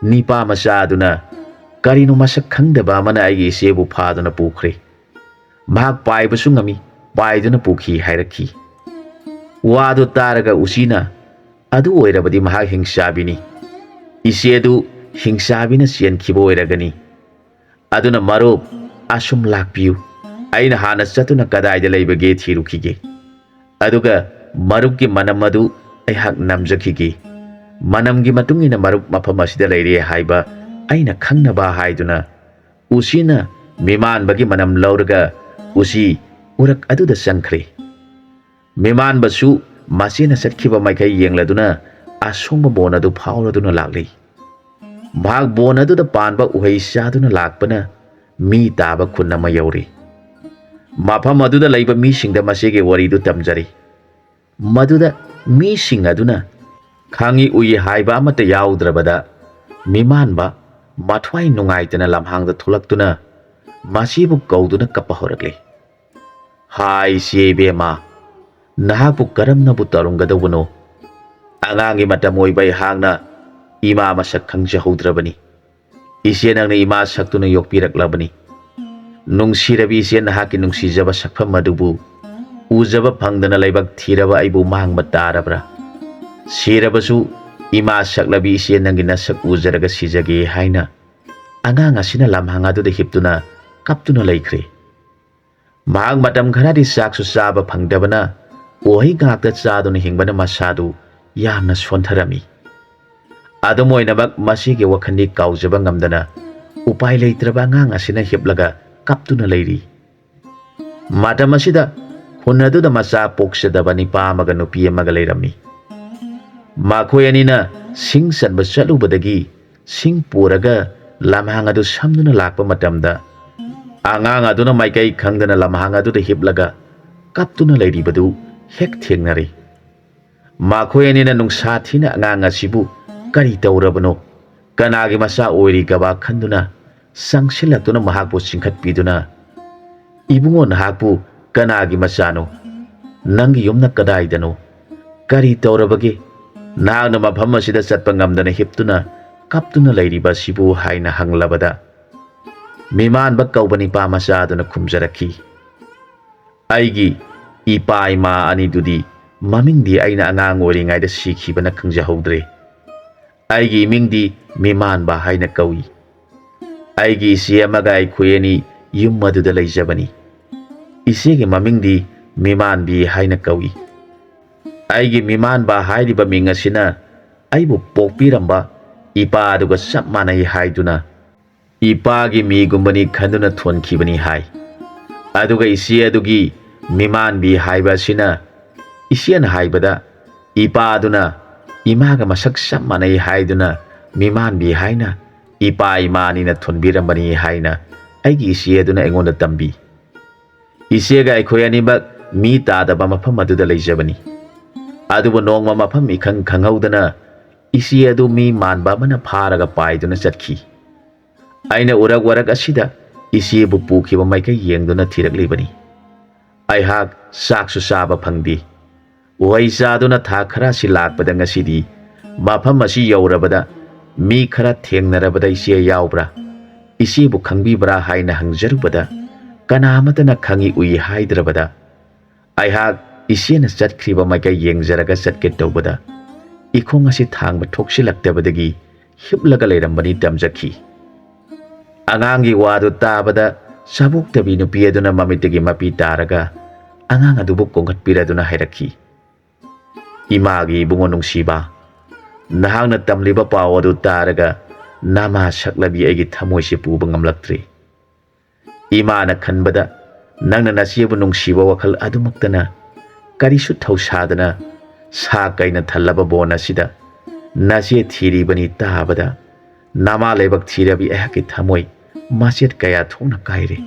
ꯅꯤꯄꯥ ꯃꯆꯥ ꯑꯗꯨꯅ, "ꯀꯔꯤꯅꯣ ꯃꯁꯛ ꯈꯪꯗꯕ ꯑꯃꯅ ꯑꯩꯒꯤ ꯏꯆꯦꯕꯨ ꯐꯥꯗꯨꯅ ꯄꯨꯈ꯭ꯔꯦ꯫ ꯃꯍꯥꯛ ꯄꯥꯏꯕꯁꯨ ꯉꯝꯃꯤ, ꯄꯥꯏꯗꯨꯅ ꯄꯨꯈꯤ" ꯍꯥꯏꯔꯛꯈꯤ꯫ ꯋꯥꯗꯨ ꯇꯥꯔꯒ ꯎꯆꯤꯅ, "ꯑꯗꯨ ꯑꯣꯏꯔꯕꯗꯤ ꯃꯍꯥꯛ ꯍꯤꯡꯆꯥꯕꯤꯅꯤ꯫ ꯏꯆꯦꯗꯨ ꯍꯤꯡꯆꯥꯕꯤꯅ ꯆꯦꯟꯈꯤꯕ ꯑꯣꯏꯔꯒꯅꯤ꯫ ꯑꯗꯨꯅ ꯃꯔꯨꯞ, ꯑꯁꯨꯝ ꯂꯥꯛꯄꯤꯌꯨ꯫ ꯑꯩꯅ ꯍꯥꯟꯅ ꯆꯠꯇꯨꯅ ꯀꯗꯥꯏꯗ ꯂꯩꯕꯒꯦ ꯊꯤꯔꯨꯈꯤꯒꯦ꯫ ꯑꯗꯨꯒ ꯃꯔꯨꯞꯀꯤ ꯃꯅꯝ ꯑꯗꯨ ꯑꯩꯍꯥꯛ ꯅꯝꯖꯈꯤꯒꯦ꯫ ꯃꯅꯝꯒꯤ ꯃꯇꯨꯡ ꯏꯟꯅ ꯃꯔꯨꯞ ꯃꯐꯝ ꯑꯁꯤꯗ ꯂꯩꯔꯦ ꯍꯥꯏꯕ ꯑꯩꯅ ꯈꯪꯅꯕ" ꯍꯥꯏꯗꯨꯅ ꯎꯆꯤꯅ ꯃꯤꯃꯥꯟꯕꯒꯤ ꯃꯅꯝ ꯂꯧꯔꯒ ꯎꯆꯤ ꯎꯔꯛ ꯑꯗꯨꯗ ꯆꯪꯈ꯭ꯔꯦ꯫ ꯃꯤꯃꯥꯟꯕꯁꯨ ꯃꯆꯦꯅ ꯆꯠꯈꯤꯕ ꯃꯥꯏꯀꯩ ꯌꯦꯡꯂꯗꯨꯅ ꯑꯁꯣꯡꯕ ꯃꯣꯟ ꯑꯗꯨ ꯐꯥꯎꯔꯗꯨꯅ ꯂꯥꯛꯂꯤ꯫ ꯃꯍꯥꯛ ꯕꯣꯟ ꯑꯗꯨꯗ ꯄꯥꯟꯕ ꯎꯍꯩ ꯆꯥꯗꯨꯅ ꯂꯥꯛꯄꯅ ꯃꯤ ꯇꯥꯕ ꯈꯨꯟ ꯑꯃ ꯌꯧꯔꯤ꯫ ꯃꯐꯝ ꯑꯗꯨꯗ ꯂꯩꯕ ꯃꯤꯁꯤꯡꯗ ꯃꯁꯤꯒꯤ ꯋꯥꯔꯤꯗꯨ ꯇꯝꯖꯔꯤ꯫ ꯃꯗꯨꯗ ꯃꯤꯁꯤꯡ ꯑꯗꯨꯅ ꯈꯪꯏ ꯎꯏ ꯍꯥꯏꯕ ꯑꯃꯠꯇ ꯌꯥꯎꯗ꯭ꯔꯕꯗ, ꯃꯤꯃꯥꯟꯕ ꯃꯊ꯭ꯋꯥꯏ ꯅꯨꯡꯉꯥꯏꯇꯅ ꯂꯝꯍꯥꯡꯗ ꯊꯣꯛꯂꯛꯇꯨꯅ ꯃꯁꯤꯕꯨ ꯀꯧꯗꯨꯅ ꯀꯞꯄ ꯍꯧꯔꯛꯂꯤ꯫ "ꯍꯥꯏ ꯏꯆꯦ ꯏꯕꯦꯝꯃ, ꯅꯍꯥꯛꯄꯨ ꯀꯔꯝꯅꯕꯨ ꯇꯧꯔꯝꯒꯗꯧꯕꯅꯣ? ꯑꯉꯥꯡꯒꯤ ꯃꯇꯝ ꯑꯣꯏꯕ ꯑꯩꯍꯥꯛꯅ ꯏꯃꯥ ꯃꯁꯛ ꯈꯪꯖꯍꯧꯗ꯭ꯔꯕꯅꯤ꯫ ꯏꯆꯦ, ꯅꯪꯅ ꯏꯃꯥ ꯁꯛꯇꯨꯅ ꯌꯣꯛꯄꯤꯔꯛꯂꯕꯅꯤ꯫ ꯅꯨꯡꯁꯤꯔꯕꯤ ꯏꯆꯦ, ꯅꯍꯥꯛꯀꯤ ꯅꯨꯡꯁꯤꯖꯕ ꯁꯛꯐꯝ ꯑꯗꯨꯕꯨ ꯎꯖꯕ ꯐꯪꯗꯅ ꯂꯥꯏꯕꯛ ꯊꯤꯔꯕ ꯑꯩꯕꯨ ꯃꯥꯡꯕ ꯇꯥꯔꯕ꯭ꯔꯥ? ꯁꯤꯔꯕꯁꯨ ꯏꯃꯥ ꯁꯛꯂꯕꯤ ꯏꯆꯦ, ꯅꯪꯒꯤ ꯅꯁꯛ ꯎꯖꯔꯒ ꯁꯤꯖꯒꯦ" ꯍꯥꯏꯅ ꯑꯉꯥꯡ ꯑꯁꯤꯅ ꯂꯝꯍꯥꯡ ꯑꯗꯨꯗ ꯍꯤꯞꯇꯨꯅ ꯀꯞꯇꯨꯅ ꯂꯩꯈ꯭ꯔꯦ꯫ ꯃꯍꯥꯛ ꯃꯇꯝ ꯈꯔꯗꯤ ꯆꯥꯛꯁꯨ ꯆꯥꯕ ꯐꯪꯗꯕꯅ, ꯎꯍꯩ ꯉꯥꯛꯇ ꯆꯥꯗꯨꯅ ꯍꯤꯡꯕꯅ ꯃꯁꯥꯗꯨ ꯌꯥꯝꯅ ꯁꯣꯟꯊꯔꯝꯃꯤ꯫ ꯑꯗꯨꯝ ꯑꯣꯏꯅꯃꯛ, ꯃꯁꯤꯒꯤ ꯋꯥꯈꯜꯗꯤ ꯀꯥꯎꯖꯕ ꯉꯝꯗꯅ, ꯎꯄꯥꯏ ꯂꯩꯇ꯭ꯔꯕ ꯑꯉꯥꯡ ꯑꯁꯤꯅ ꯍꯤꯞꯂꯒ ꯀꯞꯇꯨꯅ ꯂꯩꯔꯤ꯫ ꯃꯇꯝ ꯑꯁꯤꯗ ꯈꯨꯟ ꯑꯗꯨꯗ ꯃꯆꯥ ꯄꯣꯛꯆꯗꯕ ꯅꯤꯄꯥ ꯑꯃꯒ ꯅꯨꯄꯤ ꯑꯃꯒ ꯂꯩꯔꯝꯃꯤ꯫ ꯃꯈꯣꯏ ꯑꯅꯤꯅ ꯁꯤꯡ ꯆꯟꯕ ꯆꯠꯂꯨꯕꯗꯒꯤ ꯁꯤꯡ ꯄꯨꯔꯒ ꯂꯝꯍꯥꯡ ꯑꯗꯨ ꯁꯝꯗꯨꯅ ꯂꯥꯛꯄ ꯃꯇꯝꯗ, ꯑꯉꯥꯡ ꯑꯗꯨꯅ ꯃꯥꯏꯀꯩ ꯈꯪꯗꯅ ꯂꯝꯍꯥꯡ ꯑꯗꯨꯗ ꯍꯤꯞꯂꯒ ꯀꯞꯇꯨꯅ ꯂꯩꯔꯤꯕꯗꯨ ꯍꯦꯛ ꯊꯦꯡꯅꯔꯦ꯫ ꯃꯈꯣꯏ ꯑꯅꯤꯅ ꯅꯨꯡꯁꯥ ꯊꯤꯅ ꯑꯉꯥꯡ ꯑꯁꯤꯕꯨ ꯀꯔꯤ ꯇꯧꯔꯕꯅꯣ, ꯀꯅꯥꯒꯤ ꯃꯆꯥ ꯑꯣꯏꯔꯤꯒꯕ ꯈꯟꯗꯨꯅ ꯆꯪꯁꯤꯜꯂꯛꯇꯨꯅ ꯃꯍꯥꯛꯄꯨ ꯆꯤꯡꯈꯠꯄꯤꯗꯨꯅ, "ꯏꯕꯨꯡꯉꯣ, ꯅꯍꯥꯛꯄꯨ ꯀꯅꯥꯒꯤ ꯃꯆꯥꯅꯣ? ꯅꯪꯒꯤ ꯌꯨꯝꯅ ꯀꯗꯥꯏꯗꯅꯣ? ꯀꯔꯤ ꯇꯧꯔꯕꯒꯦ? ꯅꯍꯥꯛꯅ ꯃꯐꯝ ꯑꯁꯤꯗ ꯆꯠꯄ ꯉꯝꯗꯅ ꯍꯤꯞꯇꯨꯅ ꯀꯞꯇꯨꯅ ꯂꯩꯔꯤꯕ ꯑꯁꯤꯕꯨ?" ꯍꯥꯏꯅ ꯍꯪꯂꯕꯗ, ꯃꯤꯃꯥꯟꯕ ꯀꯧꯕ ꯅꯤꯄꯥ ꯃꯆꯥ ꯑꯗꯨꯅ ꯈꯨꯝꯖꯔꯛꯈꯤ, "ꯑꯩꯒꯤ ꯏꯄꯥ ꯏꯃꯥ ꯑꯅꯤꯗꯨꯗꯤ ꯃꯃꯤꯡꯗꯤ ꯑꯩꯅ ꯑꯉꯥꯡ ꯑꯣꯏꯔꯤꯉꯩꯗ ꯁꯤꯈꯤꯕꯅ ꯈꯪꯖꯍꯧꯗ꯭ꯔꯦ꯫ ꯑꯩꯒꯤ ꯏꯃꯤꯡꯗꯤ ꯃꯤꯃꯥꯟꯕ ꯍꯥꯏꯅ ꯀꯧꯏ꯫ ꯑꯩꯒꯤ ꯏꯆꯦ ꯑꯃꯒ ꯑꯩꯈꯣꯏ ꯑꯅꯤ ꯌꯨꯝ ꯑꯗꯨꯗ ꯂꯩꯖꯕꯅꯤ꯫ ꯏꯆꯦꯒꯤ ꯃꯃꯤꯡꯗꯤ ꯃꯤꯃꯥꯟꯕꯤ ꯍꯥꯏꯅ ꯀꯧꯏ꯫ ꯑꯩꯒꯤ ꯃꯤꯃꯥꯟꯕ ꯍꯥꯏꯔꯤꯕ ꯃꯤꯡ ꯑꯁꯤꯅ ꯑꯩꯕꯨ ꯄꯣꯛꯄꯤꯔꯝꯕ ꯏꯄꯥ ꯑꯗꯨꯒ ꯆꯞ ꯃꯥꯟꯅꯩ ꯍꯥꯏꯗꯨꯅ ꯏꯄꯥꯒꯤ ꯃꯤꯒꯨꯝꯕꯅꯤ ꯈꯟꯗꯨꯅ ꯊꯣꯟꯈꯤꯕꯅꯤ" ꯍꯥꯏ꯫ ꯑꯗꯨꯒ ꯏꯆꯦ ꯑꯗꯨꯒꯤ ꯃꯤꯃꯥꯟꯕꯤ ꯍꯥꯏꯕ ꯑꯁꯤꯅ ꯏꯆꯦꯅ ꯍꯥꯏꯕꯗ ꯏꯄꯥ ꯑꯗꯨꯅ ꯏꯃꯥꯒ ꯃꯁꯛ ꯆꯞ ꯃꯥꯟꯅꯩ ꯍꯥꯏꯗꯨꯅ ꯃꯤꯃꯥꯟꯕꯤ ꯍꯥꯏꯅ ꯏꯄꯥ ꯏꯃꯥ ꯑꯅꯤꯅ ꯊꯣꯟꯕꯤꯔꯝꯕꯅꯤ ꯍꯥꯏꯅ ꯑꯩꯒꯤ ꯏꯆꯦ ꯑꯗꯨꯅ ꯑꯩꯉꯣꯟꯗ ꯇꯝꯕꯤ꯫ ꯏꯆꯦꯒ ꯑꯩꯈꯣꯏ ꯑꯅꯤꯃꯛ ꯃꯤ ꯇꯥꯗꯕ ꯃꯐꯝ ꯑꯗꯨꯗ ꯂꯩꯖꯕꯅꯤ꯫ ꯑꯗꯨꯕꯨ ꯅꯣꯡꯃ ꯃꯐꯝ ꯏꯈꯪ ꯈꯪꯍꯧꯗꯅ ꯏꯆꯦ ꯑꯗꯨ ꯃꯤ ꯃꯥꯟꯕ ꯑꯃꯅ ꯐꯥꯔꯒ ꯄꯥꯏꯗꯨꯅ ꯆꯠꯈꯤ꯫ ꯑꯩꯅ ꯎꯔꯛ ꯋꯥꯔꯛ ꯑꯁꯤꯗ ꯏꯆꯦꯕꯨ ꯄꯨꯈꯤꯕ ꯃꯥꯏꯀꯩ ꯌꯦꯡꯗꯨꯅ ꯊꯤꯔꯛꯂꯤꯕꯅꯤ꯫ ꯑꯩꯍꯥꯛ ꯆꯥꯛꯁꯨ ꯆꯥꯕ ꯐꯪꯗꯦ꯫ ꯎꯍꯩ ꯆꯥꯗꯨꯅ ꯊꯥ ꯈꯔꯁꯤ ꯂꯥꯛꯄꯗ ꯉꯁꯤꯗꯤ ꯃꯐꯝ ꯑꯁꯤ ꯌꯧꯔꯕꯗ ꯃꯤ ꯈꯔ ꯊꯦꯡꯅꯔꯕꯗ ꯏꯆꯦ ꯌꯥꯎꯕ꯭ꯔꯥ, ꯏꯆꯦꯕꯨ ꯈꯪꯕꯤꯕ꯭ꯔꯥ ꯍꯥꯏꯅ ꯍꯪꯖꯔꯨꯕꯗ ꯀꯅꯥ ꯑꯃꯠꯇꯅ ꯈꯪꯏ ꯎꯏ ꯍꯥꯏꯗ꯭ꯔꯕꯗ ꯑꯩꯍꯥꯛ ꯏꯆꯦꯅ ꯆꯠꯈ꯭ꯔꯤꯕ ꯃꯥꯏꯀꯩ ꯌꯦꯡꯖꯔꯒ ꯆꯠꯀꯦ ꯇꯧꯕꯗ ꯏꯈꯣꯡ ꯑꯁꯤ ꯊꯥꯡꯕ ꯊꯣꯛꯆꯤꯜꯂꯛꯇꯕꯗꯒꯤ ꯍꯤꯞꯂꯒ ꯂꯩꯔꯝꯕꯅꯤ ꯇꯝꯖꯈꯤ꯫ ꯑꯉꯥꯡꯒꯤ ꯋꯥꯗꯨ ꯇꯥꯕꯗ ꯆꯥꯕꯣꯛꯇꯕꯤ ꯅꯨꯄꯤ ꯑꯗꯨꯅ ꯃꯃꯤꯠꯇꯒꯤ ꯃꯄꯤ ꯇꯥꯔꯒ ꯑꯉꯥꯡ ꯑꯗꯨꯕꯨ ꯀꯣꯡꯈꯠꯄꯤꯔꯗꯨꯅ ꯍꯥꯏꯔꯛꯈꯤ, "ꯏꯃꯥꯒꯤ ꯏꯕꯨꯡꯉꯣ ꯅꯨꯡꯁꯤꯕ, ꯅꯍꯥꯛꯅ ꯇꯝꯂꯤꯕ ꯄꯥꯎ ꯑꯗꯨ ꯇꯥꯔꯒ ꯅꯃꯥ ꯁꯛꯂꯕꯤ ꯑꯩꯒꯤ ꯊꯃꯣꯏꯁꯤ ꯄꯨꯕ ꯉꯝꯂꯛꯇ꯭ꯔꯦ꯫ ꯏꯃꯥꯅ ꯈꯟꯕꯗ ꯅꯪꯅ ꯅꯆꯦꯕꯨ ꯅꯨꯡꯁꯤꯕ ꯋꯥꯈꯜ ꯑꯗꯨꯃꯛꯇꯅ ꯀꯔꯤꯁꯨ ꯊꯧꯁꯥꯗꯅ ꯁꯥ ꯀꯩꯅ ꯊꯜꯂꯕ ꯕꯣꯟ ꯑꯁꯤꯗ ꯅꯆꯦ ꯊꯤꯔꯤꯕꯅꯤ ꯇꯥꯕꯗ ꯅꯃꯥ ꯂꯥꯏꯕꯛ ꯊꯤꯔꯕꯤ ꯑꯩꯍꯥꯛꯀꯤ ꯊꯃꯣꯏ ꯃꯆꯦꯠ ꯀꯌꯥ ꯊꯣꯛꯅ ꯀꯥꯏꯔꯦ꯫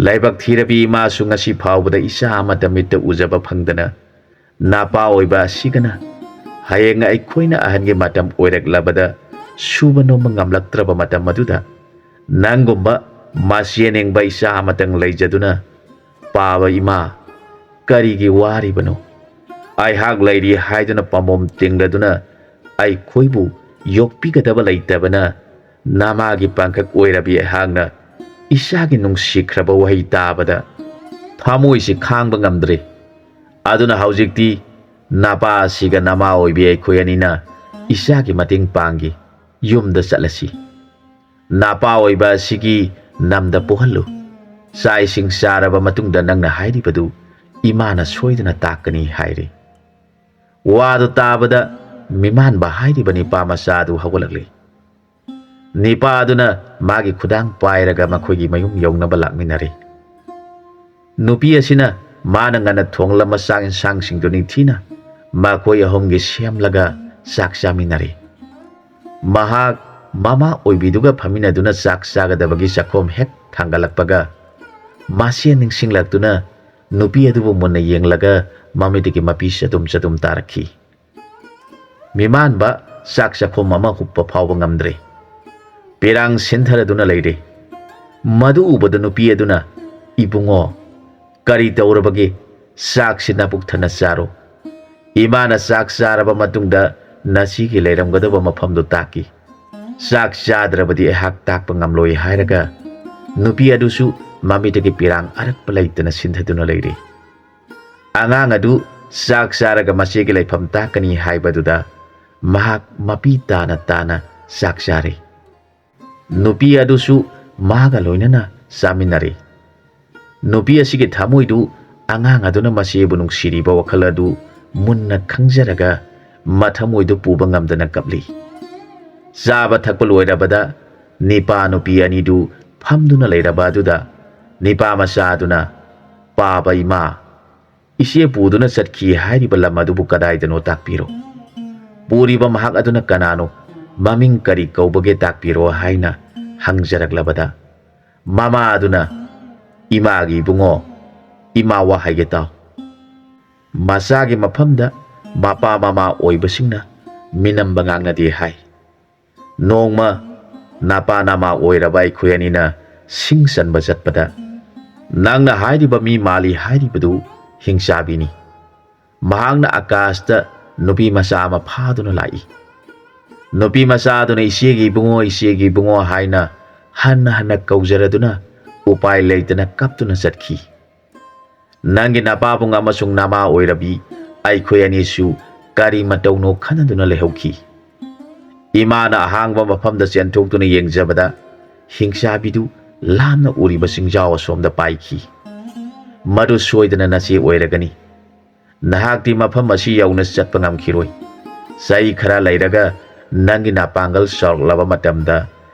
ꯂꯥꯏꯕꯛ ꯊꯤꯔꯕꯤ ꯏꯃꯥꯁꯨ ꯉꯁꯤ ꯐꯥꯎꯕꯗ ꯏꯆꯥ ꯑꯃꯠꯇ ꯃꯤꯠꯇ ꯎꯖꯕ ꯐꯪꯗꯅ ꯅꯄꯥ ꯑꯣꯏꯕ ꯑꯁꯤꯒꯅ ꯍꯌꯦꯡ ꯑꯩꯈꯣꯏꯅ ꯑꯍꯟꯒꯤ ꯃꯇꯝ ꯑꯣꯏꯔꯛꯂꯕꯗ ꯁꯨꯕ ꯅꯣꯝꯕ ꯉꯝꯂꯛꯇ꯭ꯔꯕ ꯃꯇꯝ ꯑꯗꯨꯗ ꯅꯪꯒꯨꯝꯕ ꯃꯆꯦ ꯅꯤꯡꯕ ꯏꯆꯥ ꯑꯃꯇꯪ ꯂꯩꯖꯗꯨꯅ ꯄꯥꯕ ꯏꯃꯥ ꯀꯔꯤꯒꯤ ꯋꯥꯔꯤꯕꯅꯣ? ꯑꯩꯍꯥꯛ ꯂꯩꯔꯤ ꯍꯥꯏꯗꯨꯅ ꯄꯥꯝꯕꯣꯝ ꯇꯤꯡꯂꯗꯨꯅ ꯑꯩꯈꯣꯏꯕꯨ ꯌꯣꯛꯄꯤꯒꯗꯕ ꯂꯩꯇꯕꯅ ꯅꯃꯥꯒꯤ ꯄꯥꯡꯈꯛ ꯑꯣꯏꯔꯕꯤ ꯑꯩꯍꯥꯛꯅ ꯏꯆꯥꯒꯤ ꯅꯨꯡꯁꯤꯈ꯭ꯔꯕ ꯋꯥꯍꯩ ꯇꯥꯕꯗ ꯊꯃꯣꯏꯁꯤ ꯈꯥꯡꯕ ꯉꯝꯗ꯭ꯔꯦ꯫ ꯑꯗꯨꯅ ꯍꯧꯖꯤꯛꯇꯤ ꯅꯄꯥ ꯑꯁꯤꯒ ꯅꯃꯥ ꯑꯣꯏꯕꯤ ꯑꯩꯈꯣꯏ ꯑꯅꯤꯅ ꯏꯆꯥꯒꯤ ꯃꯇꯦꯡ ꯄꯥꯡꯒꯦ꯫ ꯌꯨꯝꯗ ꯆꯠꯂꯁꯤ꯫ ꯅꯄꯥ ꯑꯣꯏꯕ ꯑꯁꯤꯒꯤ ꯅꯝꯗ ꯄꯣꯛꯍꯜꯂꯨ꯫ ꯆꯥꯛ ꯏꯁꯤꯡ ꯆꯥꯔꯕ ꯃꯇꯨꯡꯗ ꯅꯪꯅ ꯍꯥꯏꯔꯤꯕꯗꯨ ꯏꯃꯥꯅ ꯁꯣꯏꯗꯅ ꯇꯥꯛꯀꯅꯤ" ꯍꯥꯏꯔꯦ꯫ ꯋꯥꯗꯨ ꯇꯥꯕꯗ ꯃꯤꯃꯥꯟꯕ ꯍꯥꯏꯔꯤꯕ ꯅꯤꯄꯥ ꯃꯆꯥ ꯑꯗꯨ ꯍꯧꯒꯠꯂꯛꯂꯦ꯫ ꯅꯤꯄꯥ ꯑꯗꯨꯅ ꯃꯥꯒꯤ ꯈꯨꯗꯥꯡ ꯄꯥꯏꯔꯒ ꯃꯈꯣꯏꯒꯤ ꯃꯌꯨꯝ ꯌꯧꯅꯕ ꯂꯥꯛꯃꯤꯟꯅꯔꯦ꯫ ꯅꯨꯄꯤ ꯑꯁꯤꯅ ꯃꯥꯅ ꯉꯟꯅ ꯊꯣꯡꯂꯝꯕ ꯆꯥꯛ ꯏꯟꯁꯥꯡꯁꯤꯡꯗꯨ ꯅꯤꯡꯊꯤꯅ ꯃꯈꯣꯏ ꯑꯍꯨꯝꯒꯤ ꯁꯦꯝꯂꯒ ꯆꯥꯛ ꯆꯥꯃꯤꯟꯅꯔꯦ꯫ ꯃꯍꯥꯛ ꯃꯃꯥ ꯑꯣꯏꯕꯤꯗꯨꯒ ꯐꯝꯃꯤꯟꯅꯗꯨꯅ ꯆꯥꯛ ꯆꯥꯒꯗꯕꯒꯤ ꯆꯥꯛꯈꯣꯝ ꯍꯦꯛ ꯊꯥꯡꯒꯠꯂꯛꯄꯒ, ꯃꯁꯦ ꯅꯤꯡꯁꯤꯡꯂꯛꯇꯨꯅ ꯅꯨꯄꯤ ꯑꯗꯨꯕꯨ ꯃꯨꯟꯅ ꯌꯦꯡꯂꯒ ꯃꯃꯤꯠꯇꯒꯤ ꯃꯄꯤ ꯆꯗꯨꯝ ꯆꯗꯨꯝ ꯇꯥꯔꯛꯈꯤ꯫ ꯃꯤꯃꯥꯟꯕ ꯆꯥꯛ ꯆꯥꯛꯈꯣꯝ ꯑꯃ ꯍꯨꯞꯄ ꯐꯥꯎꯕ ꯉꯝꯗ꯭ꯔꯦ꯫ ꯄꯤꯔꯥꯡ ꯁꯤꯟꯊꯔꯗꯨꯅ ꯂꯩꯔꯦ꯫ ꯃꯗꯨ ꯎꯕꯗ ꯅꯨꯄꯤ ꯑꯗꯨꯅ, "ꯏꯕꯨꯡꯉꯣ, ꯀꯔꯤ ꯇꯧꯔꯕꯒꯦ? ꯆꯥꯛꯁꯤ ꯅꯕꯨꯛ ꯊꯟꯅ ꯆꯥꯔꯣ꯫ ꯏꯃꯥꯅ ꯆꯥꯛ ꯆꯥꯔꯕ ꯃꯇꯨꯡꯗ ꯅꯆꯦꯒꯤ ꯂꯩꯔꯝꯒꯗꯕ ꯃꯐꯝꯗꯨ ꯇꯥꯛꯀꯦ꯫ ꯆꯥꯛ ꯆꯥꯗ꯭ꯔꯕꯗꯤ ꯑꯩꯍꯥꯛ ꯇꯥꯛꯄ ꯉꯝꯂꯣꯏ" ꯍꯥꯏꯔꯒ ꯅꯨꯄꯤ ꯑꯗꯨꯁꯨ ꯃꯃꯤꯠꯇꯒꯤ ꯄꯤꯔꯥꯡ ꯑꯔꯛꯄ ꯂꯩꯇꯅ ꯁꯤꯟꯊꯗꯨꯅ ꯂꯩꯔꯦ꯫ ꯑꯉꯥꯡ ꯑꯗꯨ ꯆꯥꯛ ꯆꯥꯔꯒ ꯃꯆꯦꯒꯤ ꯂꯩꯐꯝ ꯇꯥꯛꯀꯅꯤ ꯍꯥꯏꯕꯗꯨꯗ ꯃꯍꯥꯛ ꯃꯄꯤ ꯇꯥꯅ ꯇꯥꯅ ꯆꯥꯛ ꯆꯥꯔꯦ꯫ ꯅꯨꯄꯤ ꯑꯗꯨꯁꯨ ꯃꯥꯒ ꯂꯣꯏꯅꯅ ꯆꯥꯃꯤꯟꯅꯔꯦ꯫ ꯅꯨꯄꯤ ꯑꯁꯤꯒꯤ ꯊꯃꯣꯏꯗꯨ ꯑꯉꯥꯡ ꯑꯗꯨꯅ ꯃꯆꯦꯕꯨ ꯅꯨꯡꯁꯤꯔꯤꯕ ꯋꯥꯈꯜ ꯑꯗꯨ ꯃꯨꯟꯅ ꯈꯪꯖꯔꯒ ꯃꯊꯃꯣꯏꯗꯨ ꯄꯨꯕ ꯉꯝꯗꯅ ꯀꯞꯂꯤ꯫ ꯆꯥꯕ ꯊꯛꯄ ꯂꯣꯏꯔꯕꯗ ꯅꯤꯄꯥ ꯅꯨꯄꯤ ꯑꯅꯤꯗꯨ ꯐꯝꯗꯨꯅ ꯂꯩꯔꯕ ꯑꯗꯨꯗ ꯅꯤꯄꯥ ꯃꯆꯥ ꯑꯗꯨꯅ, "ꯄꯥꯕ ꯏꯃꯥ, ꯏꯆꯦ ꯄꯨꯗꯨꯅ ꯆꯠꯈꯤ ꯍꯥꯏꯔꯤꯕ ꯂꯝ ꯑꯗꯨꯕꯨ ꯀꯗꯥꯏꯗꯅꯣ ꯇꯥꯛꯄꯤꯔꯣ꯫ ꯄꯨꯔꯤꯕ ꯃꯍꯥꯛ ꯑꯗꯨꯅ ꯀꯅꯥꯅꯣ? ꯃꯃꯤꯡ ꯀꯔꯤ ꯀꯧꯕꯒꯦ ꯇꯥꯛꯄꯤꯔꯣ" ꯍꯥꯏꯅ ꯍꯪꯖꯔꯛꯂꯕꯗ, ꯃꯃꯥ ꯑꯗꯨꯅ, "ꯏꯃꯥꯒꯤ ꯏꯕꯨꯡꯉꯣ, ꯏꯃꯥ ꯋꯥ ꯍꯥꯏꯒꯦ ꯇꯥꯎ꯫ ꯃꯆꯥꯒꯤ ꯃꯐꯝꯗ ꯃꯄꯥ ꯃꯃꯥ ꯑꯣꯏꯕꯁꯤꯡꯅ ꯃꯤꯅꯝꯕ ꯉꯥꯡꯅꯗꯦ ꯍꯥꯏ꯫ ꯅꯣꯡꯃ ꯅꯄꯥ ꯅꯃꯥ ꯑꯣꯏꯔꯕ ꯑꯩꯈꯣꯏ ꯑꯅꯤꯅ ꯁꯤꯡ ꯆꯟꯕ ꯆꯠꯄꯗ ꯅꯪꯅ ꯍꯥꯏꯔꯤꯕ ꯃꯤ ꯃꯥꯜꯂꯤ ꯍꯥꯏꯔꯤꯕꯗꯨ ꯍꯤꯡꯆꯥꯕꯤꯅꯤ꯫ ꯃꯍꯥꯛꯅ ꯑꯀꯥꯁꯇ ꯅꯨꯄꯤ ꯃꯆꯥ ꯑꯃ ꯐꯥꯗꯨꯅ ꯂꯥꯛꯏ꯫ ꯅꯨꯄꯤ ꯃꯆꯥ ꯑꯗꯨꯅ ꯏꯆꯦꯒꯤ ꯏꯕꯨꯡꯉꯣ, ꯏꯆꯦꯒꯤ ꯏꯕꯨꯡꯉꯣ ꯍꯥꯏꯅ ꯍꯟꯅ ꯍꯟꯅ ꯀꯧꯖꯔꯗꯨꯅ ꯎꯄꯥꯏ ꯂꯩꯇꯅ ꯀꯞꯇꯨꯅ ꯆꯠꯈꯤ꯫ ꯅꯪꯒꯤ ꯅꯄꯥꯕꯨꯡ ꯑꯃꯁꯨꯡ ꯅꯃꯥ ꯑꯣꯏꯔꯕꯤ ꯑꯩꯈꯣꯏ ꯑꯅꯤꯁꯨ ꯀꯔꯤ ꯃꯇꯧꯅꯣ ꯈꯟꯅꯗꯨꯅ ꯂꯩꯍꯧꯈꯤ꯫ ꯏꯃꯥꯅ ꯑꯍꯥꯡꯕ ꯃꯐꯝꯗ ꯆꯦꯟꯊꯣꯛꯇꯨꯅ ꯌꯦꯡꯖꯕꯗ ꯍꯤꯡꯆꯥꯕꯤꯗꯨ ꯂꯥꯞꯅ ꯎꯔꯤꯕ ꯆꯤꯡꯖꯥꯎ ꯑꯁꯣꯝꯗ ꯄꯥꯏꯈꯤ꯫ ꯃꯗꯨ ꯁꯣꯏꯗꯅ ꯅꯆꯦ ꯑꯣꯏꯔꯒꯅꯤ꯫ ꯅꯍꯥꯛꯇꯤ ꯃꯐꯝ ꯑꯁꯤ ꯌꯧꯅ ꯆꯠꯄ ꯉꯝꯈꯤꯔꯣꯏ꯫ ꯆꯍꯤ ꯈꯔ ꯂꯩꯔꯒ ꯅꯪꯒꯤ ꯅꯄꯥꯡꯒꯜ ꯆꯥꯎꯔꯛꯂꯕ ꯃꯇꯝꯗ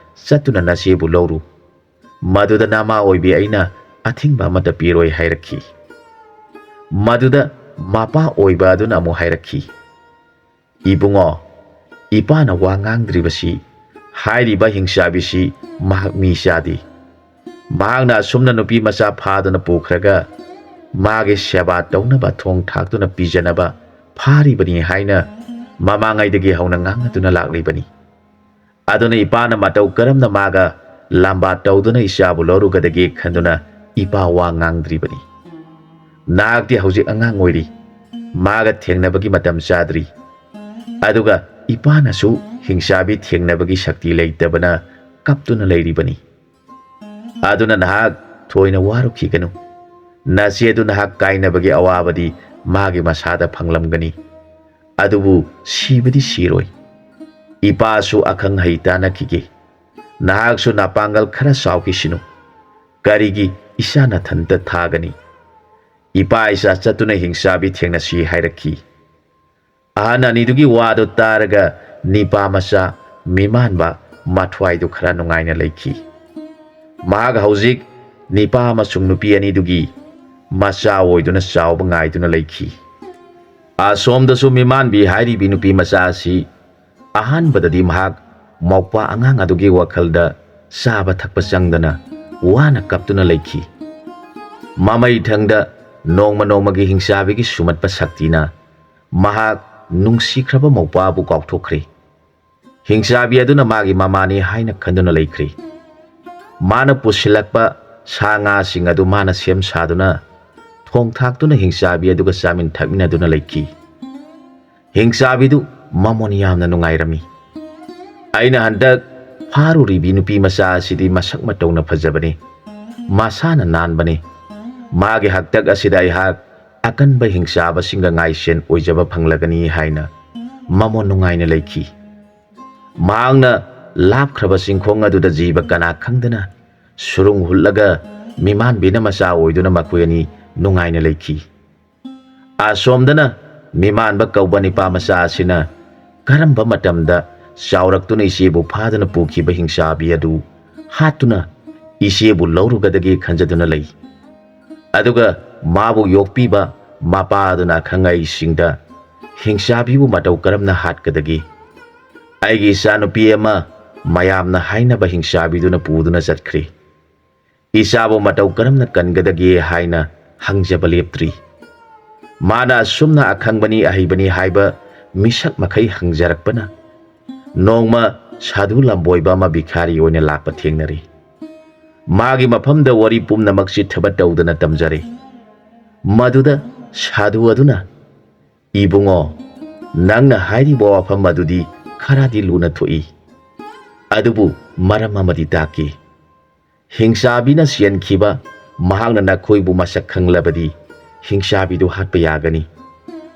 ꯆꯠꯇꯨꯅ ꯅꯆꯦꯕꯨ ꯂꯧꯔꯨ꯫ ꯃꯗꯨꯗ ꯅꯃꯥ ꯑꯣꯏꯕꯤ ꯑꯩꯅ ꯑꯊꯤꯡꯕ ꯑꯃꯠꯇ ꯄꯤꯔꯣꯏ" ꯍꯥꯏꯔꯛꯈꯤ꯫ ꯃꯗꯨꯗ ꯃꯄꯥ ꯑꯣꯏꯕ ꯑꯗꯨꯅ ꯑꯃꯨꯛ ꯍꯥꯏꯔꯛꯈꯤ, "ꯏꯕꯨꯡꯉꯣ, ꯏꯄꯥꯅ ꯋꯥ ꯉꯥꯡꯗ꯭ꯔꯤꯕꯁꯤ, ꯍꯥꯏꯔꯤꯕ ꯍꯤꯡꯆꯥꯕꯤꯁꯤ ꯃꯍꯥꯛ ꯃꯤ ꯆꯥꯗꯦ꯫ ꯃꯍꯥꯛꯅ ꯑꯁꯨꯝꯅ ꯅꯨꯄꯤ ꯃꯆꯥ ꯐꯥꯗꯨꯅ ꯄꯨꯈ꯭ꯔꯒ ꯃꯥꯒꯤ ꯁꯦꯕꯥ ꯇꯧꯅꯕ ꯊꯣꯡ ꯊꯥꯛꯇꯨꯅ ꯄꯤꯖꯅꯕ ꯐꯥꯔꯤꯕꯅꯤ ꯍꯥꯏꯅ ꯃꯃꯥꯡꯉꯩꯗꯒꯤ ꯍꯧꯅ ꯉꯥꯡꯅꯗꯨꯅ ꯂꯥꯛꯂꯤꯕꯅꯤ꯫ ꯑꯗꯨꯅ ꯏꯄꯥꯅ ꯃꯇꯧ ꯀꯔꯝꯅ ꯃꯥꯒ ꯂꯥꯝꯕꯥ ꯇꯧꯗꯨꯅ ꯏꯆꯥꯕꯨ ꯂꯧꯔꯨꯒꯗꯒꯦ ꯈꯟꯗꯨꯅ ꯏꯄꯥ ꯋꯥ ꯉꯥꯡꯗ꯭ꯔꯤꯕꯅꯤ꯫ ꯅꯍꯥꯛꯇꯤ ꯍꯧꯖꯤꯛ ꯑꯉꯥꯡ ꯑꯣꯏꯔꯤ, ꯃꯥꯒ ꯊꯦꯡꯅꯕꯒꯤ ꯃꯇꯝ ꯆꯥꯗ꯭ꯔꯤ꯫ ꯑꯗꯨꯒ ꯏꯄꯥꯅꯁꯨ ꯍꯤꯡꯆꯥꯕꯤ ꯊꯦꯡꯅꯕꯒꯤ ꯁꯛꯇꯤ ꯂꯩꯇꯕꯅ ꯀꯞꯇꯨꯅ ꯂꯩꯔꯤꯕꯅꯤ꯫ ꯑꯗꯨꯅ ꯅꯍꯥꯛ ꯊꯣꯏꯅ ꯋꯥꯔꯨꯈꯤꯒꯅꯨ꯫ ꯅꯆꯦ ꯑꯗꯨ ꯅꯍꯥꯛ ꯀꯥꯏꯅꯕꯒꯤ ꯑꯋꯥꯕꯗꯤ ꯃꯥꯒꯤ ꯃꯁꯥꯗ ꯐꯪꯂꯝꯒꯅꯤ꯫ ꯑꯗꯨꯕꯨ ꯁꯤꯕꯗꯤ ꯁꯤꯔꯣꯏ꯫ ꯏꯄꯥꯁꯨ ꯑꯈꯪ ꯑꯍꯩ ꯇꯥꯟꯅꯈꯤꯒꯦ꯫ ꯅꯍꯥꯛꯁꯨ ꯅꯄꯥꯡꯒꯜ ꯈꯔ ꯆꯥꯎꯈꯤꯁꯤꯅꯨ꯫ ꯀꯔꯤꯒꯤ ꯏꯆꯥ ꯅꯊꯟꯇ ꯊꯥꯒꯅꯤ? ꯏꯄꯥ ꯏꯆꯥ ꯆꯠꯇꯨꯅ ꯍꯤꯡꯆꯥꯕꯤ ꯊꯦꯡꯅꯁꯤ ꯍꯥꯏꯔꯛꯈꯤ꯫ ꯑꯍꯟ ꯑꯅꯤꯗꯨꯒꯤ ꯋꯥꯗꯨ ꯇꯥꯔꯒ ꯅꯤꯄꯥ ꯃꯆꯥ ꯃꯤꯃꯥꯟꯕ ꯃꯊ꯭ꯋꯥꯏꯗꯨ ꯈꯔ ꯅꯨꯡꯉꯥꯏꯅ ꯂꯩꯈꯤ꯫ ꯃꯍꯥꯛ ꯍꯧꯖꯤꯛ ꯅꯤꯄꯥ ꯑꯃꯁꯨꯡ ꯅꯨꯄꯤ ꯑꯅꯤꯗꯨꯒꯤ ꯃꯆꯥ ꯑꯣꯏꯗꯨꯅ ꯆꯥꯎꯕ ꯉꯥꯏꯗꯨꯅ ꯂꯩꯈꯤ꯫ ꯑꯁꯣꯝꯗꯁꯨ ꯃꯤꯃꯥꯟꯕꯤ ꯍꯥꯏꯔꯤꯕꯤ ꯅꯨꯄꯤ ꯃꯆꯥ ꯑꯁꯤ ꯑꯍꯥꯟꯕꯗꯗꯤ ꯃꯍꯥꯛ ꯃꯧꯄ꯭ꯋꯥ ꯑꯉꯥꯡ ꯑꯗꯨꯒꯤ ꯋꯥꯈꯜꯗ ꯆꯥꯕ ꯊꯛꯄ ꯆꯪꯗꯅ ꯋꯥꯅ ꯀꯞꯇꯨꯅ ꯂꯩꯈꯤ꯫ ꯃꯃꯩ ꯊꯪꯗ ꯅꯣꯡꯃ ꯅꯣꯡꯃꯒꯤ ꯍꯤꯡꯆꯥꯕꯤꯒꯤ ꯁꯨꯝꯍꯠꯄ ꯁꯛꯇꯤꯅ ꯃꯍꯥꯛ ꯅꯨꯡꯁꯤꯈ꯭ꯔꯕ ꯃꯧꯄ꯭ꯋꯥꯕꯨ ꯀꯥꯎꯊꯣꯛꯈ꯭ꯔꯦ꯫ ꯍꯤꯡꯆꯥꯕꯤ ꯑꯗꯨꯅ ꯃꯥꯒꯤ ꯃꯃꯥꯅꯤ ꯍꯥꯏꯅ ꯈꯟꯗꯨꯅ ꯂꯩꯈ꯭ꯔꯦ꯫ ꯃꯥꯅ ꯄꯨꯁꯤꯜꯂꯛꯄ ꯁꯥ ꯉꯥꯁꯤꯡ ꯑꯗꯨ ꯃꯥꯅ ꯁꯦꯝ ꯁꯥꯗꯨꯅ ꯊꯣꯡ ꯊꯥꯛꯇꯨꯅ ꯍꯤꯡꯆꯥꯕꯤ ꯑꯗꯨꯒ ꯆꯥꯃꯤꯟ ꯊꯛꯃꯤꯟꯅꯗꯨꯅ ꯂꯩꯈꯤ꯫ ꯍꯤꯡꯆꯥꯕꯤꯗꯨ ꯃꯃꯣꯟ ꯌꯥꯝꯅ ꯅꯨꯡꯉꯥꯏꯔꯝꯃꯤ꯫ ꯑꯩꯅ ꯍꯟꯗꯛ ꯐꯥꯔꯨꯔꯤꯕꯤ ꯅꯨꯄꯤ ꯃꯆꯥ ꯑꯁꯤꯗꯤ ꯃꯁꯛ ꯃꯇꯧꯅ ꯐꯖꯕꯅꯤ, ꯃꯁꯥꯅ ꯅꯥꯟꯕꯅꯤ꯫ ꯃꯥꯒꯤ ꯍꯛꯇꯛ ꯑꯁꯤꯗ ꯑꯩꯍꯥꯛ ꯑꯀꯟꯕ ꯍꯤꯡꯆꯥꯕꯁꯤꯡꯒ ꯉꯥꯏꯁꯦꯟ ꯑꯣꯏꯖꯕ ꯐꯪꯂꯒꯅꯤ ꯍꯥꯏꯅ ꯃꯃꯣꯟ ꯅꯨꯡꯉꯥꯏꯅ ꯂꯩꯈꯤ꯫ ꯃꯍꯥꯛꯅ ꯂꯥꯞꯈ꯭ꯔꯕ ꯆꯤꯡꯈꯣꯡ ꯑꯗꯨꯗ ꯖꯤꯕ ꯀꯅꯥ ꯈꯪꯗꯅ ꯁꯨꯔꯨꯡ ꯍꯨꯠꯂꯒ ꯃꯤꯃꯥꯟꯕꯤꯅ ꯃꯆꯥ ꯑꯣꯏꯗꯨꯅ ꯃꯈꯣꯏ ꯑꯅꯤ ꯅꯨꯡꯉꯥꯏꯅ ꯂꯩꯈꯤ꯫ ꯑꯁꯣꯝꯗꯅ ꯃꯤꯃꯥꯟꯕ ꯀꯧꯕ ꯅꯤꯄꯥ ꯃꯆꯥ ꯑꯁꯤꯅ ꯀꯔꯝꯕ ꯃꯇꯝꯗ ꯆꯥꯎꯔꯛꯇꯨꯅ ꯏꯆꯦꯕꯨ ꯐꯥꯗꯨꯅ ꯄꯨꯈꯤꯕ ꯍꯤꯡꯆꯥꯕꯤ ꯑꯗꯨ ꯍꯥꯠꯇꯨꯅ ꯏꯆꯦꯕꯨ ꯂꯧꯔꯨꯒꯗꯒꯦ ꯈꯟꯖꯗꯨꯅ ꯂꯩ꯫ ꯑꯗꯨꯒ ꯃꯥꯕꯨ ꯌꯣꯛꯄꯤꯕ ꯃꯄꯥ ꯑꯗꯨꯅ ꯑꯈꯪ ꯑꯍꯩꯁꯤꯡꯗ ꯍꯤꯡꯆꯥꯕꯤꯕꯨ ꯃꯇꯧ ꯀꯔꯝꯅ ꯍꯥꯠꯀꯗꯒꯦ? ꯑꯩꯒꯤ ꯏꯆꯥꯅꯨꯄꯤ ꯑꯃ ꯃꯌꯥꯝꯅ ꯍꯥꯏꯅꯕ ꯍꯤꯡꯆꯥꯕꯤꯗꯨꯅ ꯄꯨꯗꯨꯅ ꯆꯠꯈ꯭ꯔꯤ꯫ ꯏꯆꯥꯕꯨ ꯃꯇꯧ ꯀꯔꯝꯅ ꯀꯟꯒꯗꯒꯦ ꯍꯥꯏꯅ ꯍꯪꯖꯕ ꯂꯦꯞꯇ꯭ꯔꯤ꯫ ꯃꯥꯅ ꯑꯁꯨꯝꯅ ꯑꯈꯪꯕꯅꯤ ꯑꯍꯩꯕꯅꯤ ꯍꯥꯏꯕ ꯃꯤꯁꯛ ꯃꯈꯩ ꯍꯪꯖꯔꯛꯄꯅ ꯅꯣꯡꯃ ꯁꯥꯙꯨ ꯂꯝꯕꯣꯏꯕ ꯑꯃ ꯚꯤꯈꯥꯔꯤ ꯑꯣꯏꯅ ꯂꯥꯛꯄ ꯊꯦꯡꯅꯔꯤ꯫ ꯃꯥꯒꯤ ꯃꯐꯝꯗ ꯋꯥꯔꯤ ꯄꯨꯝꯅꯃꯛ ꯆꯤꯠꯊꯕ ꯇꯧꯗꯅ ꯇꯝꯖꯔꯦ꯫ ꯃꯗꯨꯗ ꯁꯥꯙꯨ ꯑꯗꯨꯅ, "ꯏꯕꯨꯡꯉꯣ, ꯅꯪꯅ ꯍꯥꯏꯔꯤꯕ ꯋꯥꯐꯝ ꯑꯗꯨꯗꯤ ꯈꯔꯗꯤ ꯂꯨꯅ ꯊꯣꯛꯏ꯫ ꯑꯗꯨꯕꯨ ꯃꯔꯝ ꯑꯃꯗꯤ ꯇꯥꯛꯀꯦ꯫ ꯍꯤꯡꯆꯥꯕꯤꯅ ꯆꯦꯟꯈꯤꯕ ꯃꯍꯥꯛꯅ ꯅꯈꯣꯏꯕꯨ ꯃꯁꯛ ꯈꯪꯂꯕꯗꯤ ꯍꯤꯡꯆꯥꯕꯤꯗꯨ ꯍꯥꯠꯄ ꯌꯥꯒꯅꯤ꯫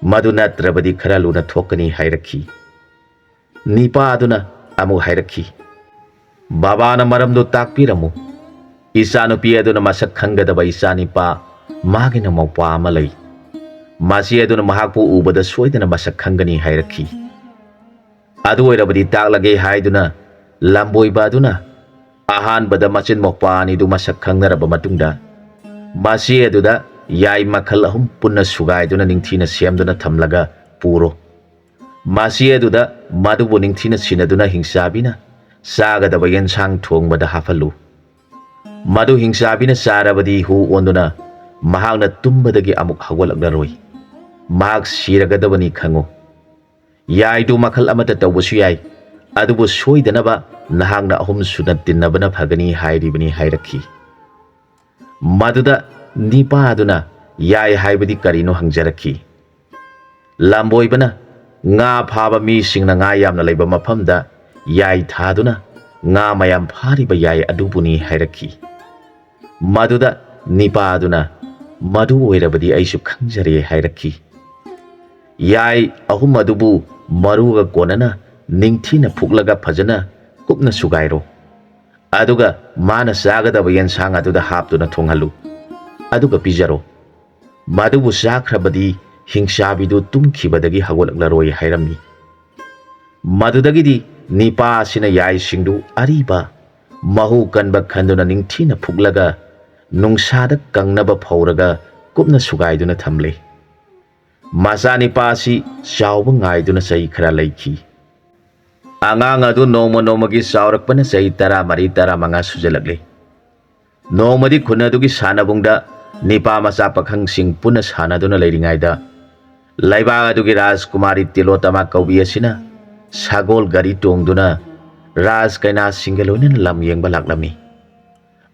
ꯃꯗꯨ ꯅꯠꯇ꯭ꯔꯕꯗꯤ ꯈꯔ ꯂꯨꯅ ꯊꯣꯛꯀꯅꯤ" ꯍꯥꯏꯔꯛꯈꯤ꯫ ꯅꯤꯄꯥ ꯑꯗꯨꯅ ꯑꯃꯨꯛ ꯍꯥꯏꯔꯛꯈꯤ, "ꯕꯕꯥꯅ ꯃꯔꯝꯗꯨ ꯇꯥꯛꯄꯤꯔꯝꯃꯨ꯫ ꯏꯆꯥꯅꯨꯄꯤ ꯑꯗꯨꯅ ꯃꯁꯛ ꯈꯪꯒꯗꯕ ꯏꯆꯥꯅꯤꯄꯥ, ꯃꯥꯒꯤꯅ ꯃꯧꯄ꯭ꯋꯥ ꯑꯃ ꯂꯩ꯫ ꯃꯆꯦ ꯑꯗꯨꯅ ꯃꯍꯥꯛꯄꯨ ꯎꯕꯗ ꯁꯣꯏꯗꯅ ꯃꯁꯛ ꯈꯪꯒꯅꯤ" ꯍꯥꯏꯔꯛꯈꯤ꯫ ꯑꯗꯨ ꯑꯣꯏꯔꯕꯗꯤ ꯇꯥꯛꯂꯒꯦ ꯍꯥꯏꯗꯨꯅ ꯂꯝꯕꯣꯏꯕ ꯑꯗꯨꯅ ꯑꯍꯥꯟꯕꯗ ꯃꯆꯤꯟ ꯃꯧꯄ꯭ꯋꯥ ꯑꯅꯤꯗꯨ ꯃꯁꯛ ꯈꯪꯅꯔꯕ ꯃꯇꯨꯡꯗ, ꯃꯆꯦ ꯑꯗꯨꯗ ꯌꯥꯏ ꯃꯈꯜ ꯑꯍꯨꯝ ꯄꯨꯟꯅ ꯁꯨꯒꯥꯏꯗꯨꯅ ꯅꯤꯡꯊꯤꯅ ꯁꯦꯝꯗꯨꯅ ꯊꯝꯂꯒ ꯄꯨꯔꯣ꯫ ꯃꯆꯦ ꯑꯗꯨꯗ ꯃꯗꯨꯕꯨ ꯅꯤꯡꯊꯤꯅ ꯁꯤꯟꯅꯗꯨꯅ ꯍꯤꯡꯆꯥꯕꯤꯅ ꯆꯥꯒꯗꯕ ꯌꯦꯟꯁꯥꯡ ꯊꯣꯡꯕꯗ ꯍꯥꯞꯍꯜꯂꯨ꯫ ꯃꯗꯨ ꯍꯤꯡꯆꯥꯕꯤꯅ ꯆꯥꯔꯕꯗꯤ ꯍꯨ ꯑꯣꯟꯗꯨꯅ ꯃꯍꯥꯛꯅ ꯇꯨꯝꯕꯗꯒꯤ ꯑꯃꯨꯛ ꯍꯧꯒꯠꯂꯛꯂꯔꯣꯏ꯫ ꯃꯍꯥꯛ ꯁꯤꯔꯒꯗꯕꯅꯤ ꯈꯪꯉꯨ꯫ ꯌꯥꯏꯗꯨ ꯃꯈꯜ ꯑꯃꯠꯇ ꯇꯧꯕꯁꯨ ꯌꯥꯏ, ꯑꯗꯨꯕꯨ ꯁꯣꯏꯗꯅꯕ ꯅꯍꯥꯛꯅ ꯑꯍꯨꯝ ꯁꯨꯅ ꯇꯤꯟꯅꯕꯅ ꯐꯒꯅꯤ ꯍꯥꯏꯔꯤꯕꯅꯤ" ꯍꯥꯏꯔꯛꯈꯤ꯫ ꯃꯗꯨꯗ ꯅꯤꯄꯥ ꯑꯗꯨꯅ ꯌꯥꯏ ꯍꯥꯏꯕꯗꯤ ꯀꯔꯤꯅꯣ ꯍꯪꯖꯔꯛꯈꯤ꯫ ꯂꯝꯕꯣꯏꯕꯅ ꯉꯥ ꯐꯥꯕ ꯃꯤꯁꯤꯡꯅ ꯉꯥ ꯌꯥꯝꯅ ꯂꯩꯕ ꯃꯐꯝꯗ ꯌꯥꯏ ꯊꯥꯗꯨꯅ ꯉꯥ ꯃꯌꯥꯝ ꯐꯥꯔꯤꯕ ꯌꯥꯏ ꯑꯗꯨꯕꯨꯅꯤ ꯍꯥꯏꯔꯛꯈꯤ꯫ ꯃꯗꯨꯗ ꯅꯤꯄꯥ ꯑꯗꯨꯅ, "ꯃꯗꯨ ꯑꯣꯏꯔꯕꯗꯤ ꯑꯩꯁꯨ ꯈꯪꯖꯔꯦ" ꯍꯥꯏꯔꯛꯈꯤ꯫ ꯌꯥꯏ ꯑꯍꯨꯝ ꯑꯗꯨꯕꯨ ꯃꯔꯨꯒ ꯀꯣꯟꯅꯅ ꯅꯤꯡꯊꯤꯅ ꯐꯨꯛꯂꯒ ꯐꯖꯅ ꯀꯨꯞꯅ ꯁꯨꯒꯥꯏꯔꯣ꯫ ꯑꯗꯨꯒ ꯃꯥꯅ ꯆꯥꯒꯗꯕ ꯌꯦꯟꯁꯥꯡ ꯑꯗꯨꯗ ꯍꯥꯞꯇꯨꯅ ꯊꯣꯡꯍꯜꯂꯨ꯫ ꯑꯗꯨꯒ ꯄꯤꯖꯔꯣ꯫ ꯃꯗꯨꯕꯨ ꯆꯥꯈ꯭ꯔꯕꯗꯤ ꯍꯤꯡꯆꯥꯕꯤꯗꯨ ꯇꯨꯝꯈꯤꯕꯗꯒꯤ ꯍꯧꯒꯠꯂꯛꯂꯔꯣꯏ ꯍꯥꯏꯔꯝꯃꯤ꯫ ꯃꯗꯨꯗꯒꯤꯗꯤ ꯅꯤꯄꯥ ꯑꯁꯤꯅ ꯌꯥꯏꯁꯤꯡꯗꯨ ꯑꯔꯤꯕ, ꯃꯍꯨ ꯀꯟꯕ ꯈꯟꯗꯨꯅ ꯅꯤꯡꯊꯤꯅ ꯐꯨꯛꯂꯒ ꯅꯨꯡꯁꯥꯗ ꯀꯪꯅꯕ ꯐꯧꯔꯒ ꯀꯨꯞꯅ ꯁꯨꯒꯥꯏꯗꯨꯅ ꯊꯝꯂꯦ꯫ ꯃꯆꯥꯅꯤꯄꯥ ꯑꯁꯤ ꯆꯥꯎꯕ ꯉꯥꯏꯗꯨꯅ ꯆꯍꯤ ꯈꯔ ꯂꯩꯈꯤ꯫ ꯑꯉꯥꯡ ꯑꯗꯨ ꯅꯣꯡꯃ ꯅꯣꯡꯃꯒꯤ ꯆꯥꯎꯔꯛꯄꯅ ꯆꯍꯤ ꯇꯔꯥꯃꯔꯤ, ꯇꯔꯥꯃꯉꯥ ꯁꯨꯖꯜꯂꯛꯂꯤ꯫ ꯅꯣꯡꯃꯗꯤ ꯈꯨꯟ ꯑꯗꯨꯒꯤ ꯁꯥꯟꯅꯕꯨꯡꯗ ꯅꯤꯄꯥ ꯃꯆꯥ ꯄꯥꯈꯪꯁꯤꯡ ꯄꯨꯟꯅ ꯁꯥꯟꯅꯗꯨꯅ ꯂꯩꯔꯤꯉꯩꯗ, ꯂꯩꯕꯥꯛ ꯑꯗꯨꯒꯤ ꯔꯥꯖꯀꯨꯃꯥꯔꯤ ꯇꯤꯂꯣꯇꯃꯥ ꯀꯧꯕꯤ ꯑꯁꯤꯅ ꯁꯒꯣꯜ ꯒꯥꯔꯤ ꯇꯣꯡꯗꯨꯅ ꯔꯥꯖ ꯀꯩꯅꯥꯁꯤꯡꯒ ꯂꯣꯏꯅꯅ ꯂꯝ ꯌꯦꯡꯕ ꯂꯥꯛꯂꯝꯃꯤ꯫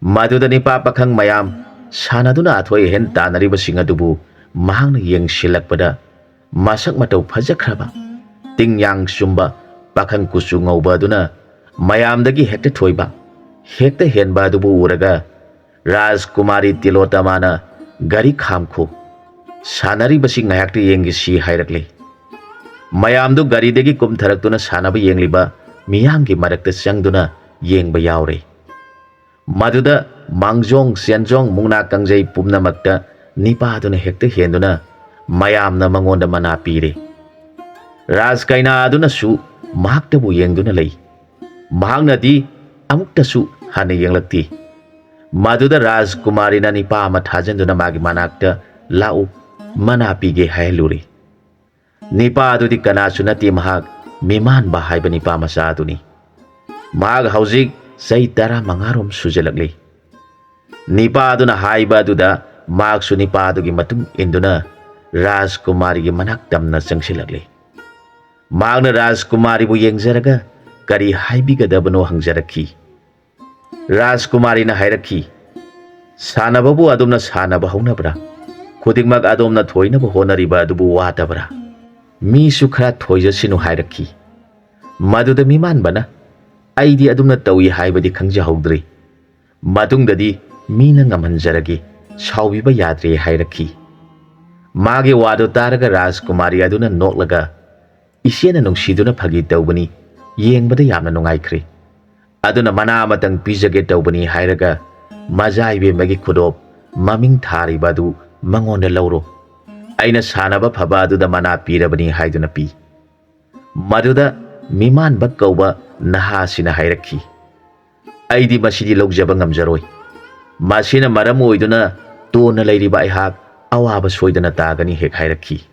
ꯃꯗꯨꯗ ꯅꯤꯄꯥ ꯄꯥꯈꯪ ꯃꯌꯥꯝ ꯁꯥꯟꯅꯗꯨꯅ ꯑꯊꯣꯏ ꯑꯍꯦꯟ ꯇꯥꯟꯅꯔꯤꯕꯁꯤꯡ ꯑꯗꯨꯕꯨ ꯃꯍꯥꯛꯅ ꯌꯦꯡꯁꯤꯜꯂꯛꯄꯗ, ꯃꯁꯛ ꯃꯇꯧ ꯐꯖꯈ꯭ꯔꯕ, ꯇꯤꯡꯌꯥꯡ ꯆꯨꯝꯕ ꯄꯥꯈꯪ ꯀꯨꯆꯨ ꯉꯧꯕ ꯑꯗꯨꯅ ꯃꯌꯥꯝꯗꯒꯤ ꯍꯦꯛꯇ ꯊꯣꯏꯕ, ꯍꯦꯛꯇ ꯍꯦꯟꯕ ꯑꯗꯨꯕꯨ ꯎꯔꯒ, ꯔꯥꯖꯀꯨꯃꯥꯔꯤ ꯇꯤꯂꯣꯇꯃꯥꯅ ꯒꯥꯔꯤ ꯈꯥꯝꯈꯣ, ꯁꯥꯟꯅꯔꯤꯕꯁꯤ ꯉꯥꯏꯍꯥꯛꯇ ꯌꯦꯡꯒꯦꯁꯤ ꯍꯥꯏꯔꯛꯂꯦ꯫ ꯃꯌꯥꯝꯗꯨ ꯒꯥꯔꯤꯗꯒꯤ ꯀꯨꯝꯊꯔꯛꯇꯨꯅ ꯁꯥꯟꯅꯕ ꯌꯦꯡꯂꯤꯕ ꯃꯤꯌꯥꯝꯒꯤ ꯃꯔꯛꯇ ꯆꯪꯗꯨꯅ ꯌꯦꯡꯕ ꯌꯥꯎꯔꯦ꯫ ꯃꯗꯨꯗ ꯃꯥꯡꯖꯣꯡ, ꯆꯦꯟꯖꯣꯡ, ꯃꯨꯛꯅꯥ ꯀꯥꯡꯖꯩ ꯄꯨꯝꯅꯃꯛꯇ ꯅꯤꯄꯥꯗꯨꯅ ꯍꯦꯛꯇ ꯍꯦꯟꯗꯨꯅ ꯃꯌꯥꯝꯅ ꯃꯉꯣꯟꯗ ꯃꯅꯥ ꯄꯤꯔꯦ꯫ ꯔꯥꯖ ꯀꯩꯅꯥ ꯑꯗꯨꯅꯁꯨ ꯃꯍꯥꯛꯇꯕꯨ ꯌꯦꯡꯗꯨꯅ ꯂꯩ꯫ ꯃꯍꯥꯛꯅꯗꯤ ꯑꯃꯨꯛꯇꯁꯨ ꯍꯟꯅ ꯌꯦꯡꯂꯛꯇꯦ꯫ ꯃꯗꯨꯗ ꯔꯥꯖꯀꯨꯃꯥꯔꯤꯅ ꯅꯤꯄꯥ ꯑꯃ ꯊꯥꯖꯤꯟꯗꯨꯅ ꯃꯥꯒꯤ ꯃꯅꯥꯛꯇ ꯂꯥꯛꯎ, ꯃꯅꯥ ꯄꯤꯒꯦ ꯍꯥꯏꯍꯜꯂꯨꯔꯦ꯫ ꯅꯤꯄꯥ ꯑꯗꯨꯗꯤ ꯀꯅꯥꯁꯨ ꯅꯠꯇꯦ, ꯃꯍꯥꯛ ꯃꯤꯃꯥꯟꯕ ꯍꯥꯏꯕ ꯅꯤꯄꯥ ꯃꯆꯥ ꯑꯗꯨꯅꯤ꯫ ꯃꯍꯥꯛ ꯍꯧꯖꯤꯛ ꯆꯍꯤ ꯇꯔꯥꯃꯉꯥꯔꯣꯝ ꯁꯨꯖꯜꯂꯛꯂꯤ꯫ ꯅꯤꯄꯥ ꯑꯗꯨꯅ ꯍꯥꯏꯕ ꯑꯗꯨꯗ ꯃꯍꯥꯛꯁꯨ ꯅꯤꯄꯥ ꯑꯗꯨꯒꯤ ꯃꯇꯨꯡ ꯏꯟꯗꯨꯅ ꯔꯥꯖꯀꯨꯃꯥꯔꯤꯒꯤ ꯃꯅꯥꯛ ꯇꯝꯅ ꯆꯪꯁꯤꯜꯂꯛꯂꯤ꯫ ꯃꯍꯥꯛꯅ ꯔꯥꯖꯀꯨꯃꯥꯔꯤꯕꯨ ꯌꯦꯡꯖꯔꯒ ꯀꯔꯤ ꯍꯥꯏꯕꯤꯒꯗꯕꯅꯣ ꯍꯪꯖꯔꯛꯈꯤ꯫ ꯔꯥꯖꯀꯨꯃꯥꯔꯤꯅ ꯍꯥꯏꯔꯛꯈꯤ, "ꯁꯥꯟꯅꯕꯕꯨ ꯑꯗꯣꯝꯅ ꯁꯥꯟꯅꯕ ꯍꯧꯅꯕ꯭ꯔꯥ? ꯈꯨꯗꯤꯡꯃꯛ ꯑꯗꯣꯝꯅ ꯊꯣꯏꯅꯕ ꯍꯣꯠꯅꯔꯤꯕ ꯑꯗꯨꯕꯨ ꯋꯥꯗꯕ꯭ꯔꯥ?" ꯃꯤꯁꯨ ꯈꯔ ꯊꯣꯏꯖꯁꯤꯅꯨ ꯍꯥꯏꯔꯛꯈꯤ꯫ ꯃꯗꯨꯗ ꯃꯤꯃꯥꯟꯕꯅ, "ꯑꯩꯗꯤ ꯑꯗꯨꯝꯅ ꯇꯧꯏ ꯍꯥꯏꯕꯗꯤ ꯈꯪꯖꯍꯧꯗ꯭ꯔꯤ꯫ ꯃꯇꯨꯡꯗꯗꯤ ꯃꯤꯅ ꯉꯝꯍꯟꯖꯔꯒꯦ, ꯁꯥꯎꯕꯤꯕ ꯌꯥꯗ꯭ꯔꯦ" ꯍꯥꯏꯔꯛꯈꯤ꯫ ꯃꯥꯒꯤ ꯋꯥꯗꯨ ꯇꯥꯔꯒ ꯔꯥꯖꯀꯨꯃꯥꯔꯤ ꯑꯗꯨꯅ ꯅꯣꯛꯂꯒ, "ꯏꯆꯦꯅ ꯅꯨꯡꯁꯤꯗꯨꯅ ꯐꯥꯒꯤ ꯇꯧꯕꯅꯤ, ꯌꯦꯡꯕꯗ ꯌꯥꯝꯅ ꯅꯨꯡꯉꯥꯏꯈ꯭ꯔꯦ꯫ ꯑꯗꯨꯅ ꯃꯅꯥ ꯑꯃꯇꯪ ꯄꯤꯖꯒꯦ ꯇꯧꯕꯅꯤ" ꯍꯥꯏꯔꯒ, ꯃꯖꯥ ꯏꯕꯦꯝꯃꯒꯤ ꯈꯨꯗꯣꯞ ꯃꯃꯤꯡ ꯊꯥꯔꯤꯕ ꯑꯗꯨ ꯃꯉꯣꯟꯗ ꯂꯧꯔꯣ꯫ ꯑꯩꯅ ꯁꯥꯟꯅꯕ ꯐꯕ ꯑꯗꯨꯗ ꯃꯅꯥ ꯄꯤꯔꯕꯅꯤ ꯍꯥꯏꯗꯨꯅ ꯄꯤ꯫ ꯃꯗꯨꯗ ꯃꯤꯃꯥꯟꯕ ꯀꯧꯕ ꯅꯍꯥ ꯑꯁꯤꯅ ꯍꯥꯏꯔꯛꯈꯤ, "ꯑꯩꯗꯤ ꯃꯁꯤꯗꯤ ꯂꯧꯖꯕ ꯉꯝꯖꯔꯣꯏ꯫ ꯃꯁꯤꯅ ꯃꯔꯝ ꯑꯣꯏꯗꯨꯅ ꯇꯣꯟꯅ ꯂꯩꯔꯤꯕ ꯑꯩꯍꯥꯛ ꯑꯋꯥꯕ ꯁꯣꯏꯗꯅ ꯇꯥꯒꯅꯤ" ꯍꯦꯛ ꯍꯥꯏꯔꯛꯈꯤ꯫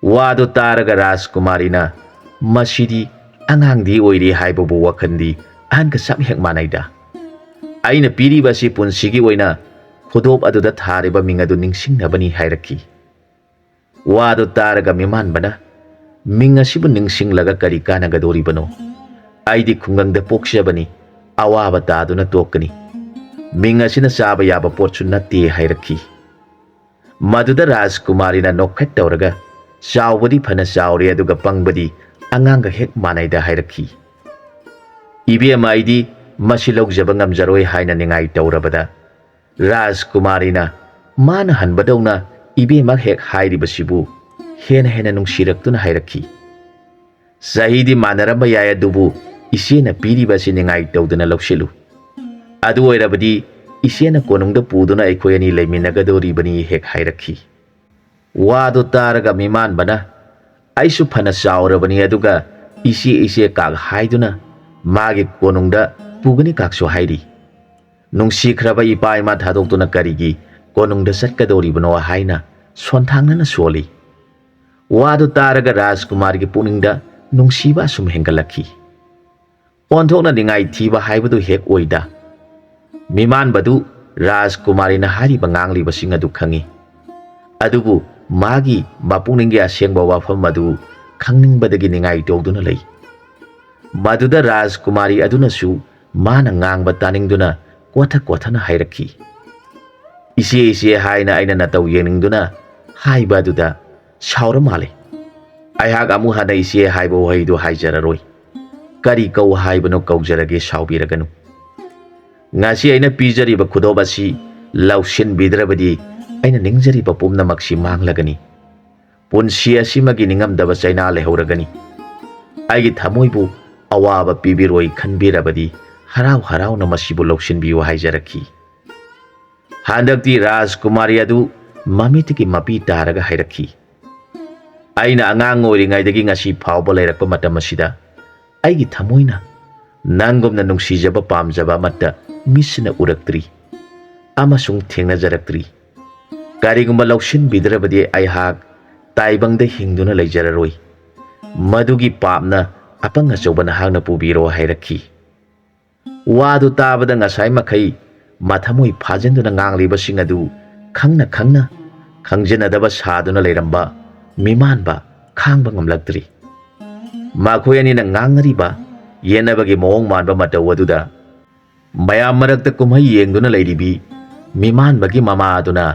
ꯋꯥꯗꯨ ꯇꯥꯔꯒ ꯔꯥꯖꯀꯨꯃꯥꯔꯤꯅ, "ꯃꯁꯤꯗꯤ ꯑꯉꯥꯡꯗꯤ ꯑꯣꯏꯔꯤ ꯍꯥꯏꯕꯕꯨ ꯋꯥꯈꯜꯗꯤ ꯑꯍꯟꯒ ꯆꯞ ꯍꯦꯛ ꯃꯥꯟꯅꯩꯗ꯫ ꯑꯩꯅ ꯄꯤꯔꯤꯕ ꯑꯁꯤ ꯄꯨꯟꯁꯤꯒꯤ ꯑꯣꯏꯅ ꯈꯨꯗꯣꯞ ꯑꯗꯨꯗ ꯊꯥꯔꯤꯕ ꯃꯤꯡ ꯑꯗꯨ ꯅꯤꯡꯁꯤꯡꯅꯕꯅꯤ ꯍꯥꯏꯔꯛꯈꯤ꯫ ꯋꯥꯗꯨ ꯇꯥꯔꯒ ꯃꯤꯃꯥꯟꯕꯅ, "ꯃꯤꯡ ꯑꯁꯤꯕꯨ ꯅꯤꯡꯁꯤꯡꯂꯒ ꯀꯔꯤ ꯀꯥꯟꯅꯒꯗꯣꯔꯤꯕꯅꯣ? ꯑꯩꯗꯤ ꯈꯨꯡꯒꯪꯗ ꯄꯣꯛꯆꯕꯅꯤ, ꯑꯋꯥꯕ ꯇꯥꯗꯨꯅ ꯇꯣꯛꯀꯅꯤ꯫ ꯃꯤꯡ ꯑꯁꯤꯅ ꯆꯥꯕ ꯌꯥꯕ ꯄꯣꯠꯁꯨ ꯅꯠꯇꯦ" ꯍꯥꯏꯔꯛꯈꯤ꯫ ꯃꯗꯨꯗ ꯔꯥꯖꯀꯨꯃꯥꯔꯤꯅ ꯅꯣꯛꯐꯦꯠ ꯇꯧꯔꯒ, "ꯆꯥꯎꯕꯗꯤ ꯐꯅ ꯆꯥꯎꯔꯦ, ꯑꯗꯨꯒ ꯄꯪꯕꯗꯤ ꯑꯉꯥꯡꯒ ꯍꯦꯛ ꯃꯥꯟꯅꯩꯗ" ꯍꯥꯏꯔꯛꯈꯤ꯫ "ꯏꯕꯦꯝꯃ, ꯑꯩꯗꯤ ꯃꯁꯤ ꯂꯧꯖꯕ ꯉꯝꯖꯔꯣꯏ" ꯍꯥꯏꯅ ꯅꯤꯡꯉꯥꯏ ꯇꯧꯔꯕꯗ, ꯔꯥꯖꯀꯨꯃꯥꯔꯤꯅ ꯃꯥꯅ ꯍꯟꯕꯗꯧꯅ ꯏꯕꯦꯝꯃ ꯍꯦꯛ ꯍꯥꯏꯔꯤꯕꯁꯤꯕꯨ ꯍꯦꯟꯅ ꯍꯦꯟꯅ ꯅꯨꯡꯁꯤꯔꯛꯇꯨꯅ ꯍꯥꯏꯔꯛꯈꯤ, "ꯆꯍꯤꯗꯤ ꯃꯥꯟꯅꯔꯝꯕ ꯌꯥꯏ, ꯑꯗꯨꯕꯨ ꯏꯆꯦꯅ ꯄꯤꯔꯤꯕ ꯑꯁꯤ ꯅꯤꯡꯉꯥꯏ ꯇꯧꯗꯨꯅ ꯂꯧꯁꯤꯜꯂꯨ꯫ ꯑꯗꯨ ꯑꯣꯏꯔꯕꯗꯤ ꯏꯆꯦꯅ ꯀꯣꯅꯨꯡꯗ ꯄꯨꯗꯨꯅ ꯑꯩꯈꯣꯏ ꯑꯅꯤ ꯂꯩꯃꯤꯟꯅꯒꯗꯧꯔꯤꯕꯅꯤ" ꯍꯦꯛ ꯍꯥꯏꯔꯛꯈꯤ꯫ ꯋꯥꯗꯨ ꯇꯥꯔꯒ ꯃꯤꯃꯥꯟꯕꯅ, "ꯑꯩꯁꯨ ꯐꯅ ꯆꯥꯎꯔꯕꯅꯤ, ꯑꯗꯨꯒ ꯏꯆꯦ ꯏꯆꯦ ꯀꯥꯛ ꯍꯥꯏꯗꯨꯅ ꯃꯥꯒꯤ ꯀꯣꯅꯨꯡꯗ ꯄꯨꯒꯅꯤ ꯀꯥꯛꯁꯨ ꯍꯥꯏꯔꯤ꯫ ꯅꯨꯡꯁꯤꯈ꯭ꯔꯕ ꯏꯄꯥ ꯏꯃꯥ ꯊꯥꯗꯣꯛꯇꯨꯅ ꯀꯔꯤꯒꯤ ꯀꯣꯅꯨꯡꯗ ꯆꯠꯀꯗꯧꯔꯤꯕꯅꯣ?" ꯍꯥꯏꯅ ꯁꯣꯟꯊꯥꯡꯅꯅ ꯁꯣꯜꯂꯤ꯫ ꯋꯥꯗꯨ ꯇꯥꯔꯒ ꯔꯥꯖꯀꯨꯃꯥꯔꯒꯤ ꯄꯨꯛꯅꯤꯡꯗ ꯅꯨꯡꯁꯤꯕ ꯑꯁꯨꯝ ꯍꯦꯟꯒꯠꯂꯛꯈꯤ꯫ ꯑꯣꯟꯊꯣꯛꯅ ꯅꯤꯡꯉꯥꯏ ꯊꯤꯕ ꯍꯥꯏꯕꯗꯨ ꯍꯦꯛ ꯑꯣꯏꯗ꯫ ꯃꯤꯃꯥꯟꯕꯗꯨ ꯔꯥꯖꯀꯨꯃꯥꯔꯤꯅ ꯍꯥꯏꯔꯤꯕ ꯉꯥꯡꯂꯤꯕꯁꯤꯡ ꯑꯗꯨ ꯈꯪꯏ꯫ ꯑꯗꯨꯕꯨ ꯃꯥꯒꯤ ꯃꯄꯨꯛꯅꯤꯡꯒꯤ ꯑꯁꯦꯡꯕ ꯋꯥꯐꯝ ꯑꯗꯨ ꯈꯪꯅꯤꯡꯕꯗꯒꯤ ꯅꯤꯡꯉꯥꯏ ꯇꯧꯗꯨꯅ ꯂꯩ꯫ ꯃꯗꯨꯗ ꯔꯥꯖꯀꯨꯃꯥꯔꯤ ꯑꯗꯨꯅꯁꯨ ꯃꯥꯅ ꯉꯥꯡꯕ ꯇꯥꯅꯤꯡꯗꯨꯅ ꯀꯣꯊ ꯀꯣꯊꯅ ꯍꯥꯏꯔꯛꯈꯤ, "ꯏꯆꯦ, ꯏꯆꯦ ꯍꯥꯏꯅ ꯑꯩꯅ ꯅꯇꯧ ꯌꯦꯡꯅꯤꯡꯗꯨꯅ ꯍꯥꯏꯕ ꯑꯗꯨꯗ ꯁꯥꯎꯔ ꯃꯥꯜꯂꯦ꯫ ꯑꯩꯍꯥꯛ ꯑꯃꯨꯛ ꯍꯟꯅ ꯏꯆꯦ ꯍꯥꯏꯕ ꯋꯥꯍꯩꯗꯨ ꯍꯥꯏꯖꯔꯔꯣꯏ꯫ ꯀꯔꯤ ꯀꯧ ꯍꯥꯏꯕꯅꯣ ꯀꯧꯖꯔꯒꯦ, ꯁꯥꯎꯕꯤꯔꯒꯅꯨ꯫ ꯉꯁꯤ ꯑꯩꯅ ꯄꯤꯖꯔꯤꯕ ꯈꯨꯗꯣꯞ ꯑꯁꯤ ꯂꯧꯁꯤꯟꯕꯤꯗ꯭ꯔꯕꯗꯤ ꯑꯩꯅ ꯅꯤꯡꯖꯔꯤꯕ ꯄꯨꯝꯅꯃꯛꯁꯤ ꯃꯥꯡꯂꯒꯅꯤ꯫ ꯄꯨꯟꯁꯤ ꯑꯁꯤꯃꯒꯤ ꯅꯤꯡꯉꯝꯗꯕ ꯆꯩꯅꯥ ꯂꯩꯍꯧꯔꯒꯅꯤ꯫ ꯑꯩꯒꯤ ꯊꯃꯣꯏꯕꯨ ꯑꯋꯥꯕ ꯄꯤꯕꯤꯔꯣꯏ ꯈꯟꯕꯤꯔꯕꯗꯤ ꯍꯔꯥꯎ ꯍꯔꯥꯎꯅ ꯃꯁꯤꯕꯨ ꯂꯧꯁꯤꯟꯕꯤꯌꯨ" ꯍꯥꯏꯖꯔꯛꯈꯤ꯫ ꯍꯟꯗꯛꯇꯤ ꯔꯥꯖꯀꯨꯃꯥꯔꯤ ꯑꯗꯨ ꯃꯃꯤꯠꯇꯒꯤ ꯃꯄꯤ ꯇꯥꯔꯒ ꯍꯥꯏꯔꯛꯈꯤ, "ꯑꯩꯅ ꯑꯉꯥꯡ ꯑꯣꯏꯔꯤꯉꯩꯗꯒꯤ ꯉꯁꯤ ꯐꯥꯎꯕ ꯂꯩꯔꯛꯄ ꯃꯇꯝ ꯑꯁꯤꯗ ꯑꯩꯒꯤ ꯊꯃꯣꯏꯅ ꯅꯪꯒꯨꯝꯅ ꯅꯨꯡꯁꯤꯖꯕ ꯄꯥꯝꯖꯕ ꯑꯃꯠꯇ ꯃꯤꯠꯁꯤꯅ ꯎꯔꯛꯇ꯭ꯔꯤ ꯑꯃꯁꯨꯡ ꯊꯦꯡꯅꯖꯔꯛꯇ꯭ꯔꯤ꯫ ꯀꯔꯤꯒꯨꯝꯕ ꯂꯧꯁꯤꯟꯕꯤꯗ꯭ꯔꯕꯗꯤ ꯑꯩꯍꯥꯛ ꯇꯥꯏꯕꯪꯗ ꯍꯤꯡꯗꯨꯅ ꯂꯩꯖꯔꯔꯣꯏ꯫ ꯃꯗꯨꯒꯤ ꯄꯥꯞꯅ ꯑꯄꯪ ꯑꯆꯧꯕ ꯅꯍꯥꯛꯅ ꯄꯨꯕꯤꯔꯣ ꯍꯥꯏꯔꯛꯈꯤ꯫ ꯋꯥꯗꯨ ꯇꯥꯕꯗ ꯉꯁꯥꯏ ꯃꯈꯩ ꯃꯊꯃꯣꯏ ꯐꯥꯖꯤꯟꯗꯨꯅ ꯉꯥꯡꯂꯤꯕꯁꯤꯡ ꯑꯗꯨ ꯈꯪꯅ ꯈꯪꯅ ꯈꯪꯖꯅꯗꯕ ꯁꯥꯗꯨꯅ ꯂꯩꯔꯝꯕ ꯃꯤꯃꯥꯟꯕ ꯈꯥꯡꯕ ꯉꯝꯂꯛꯇ꯭ꯔꯤ꯫ ꯃꯈꯣꯏ ꯑꯅꯤꯅ ꯉꯥꯡꯅꯔꯤꯕ ꯌꯦꯠꯅꯕꯒꯤ ꯃꯑꯣꯡ ꯃꯥꯟꯕ ꯃꯇꯧ ꯑꯗꯨꯗ ꯃꯌꯥꯝ ꯃꯔꯛꯇ ꯀꯨꯝꯍꯩ ꯌꯦꯡꯗꯨꯅ ꯂꯩꯔꯤꯕꯤ ꯃꯤꯃꯥꯟꯕꯒꯤ ꯃꯃꯥ ꯑꯗꯨꯅ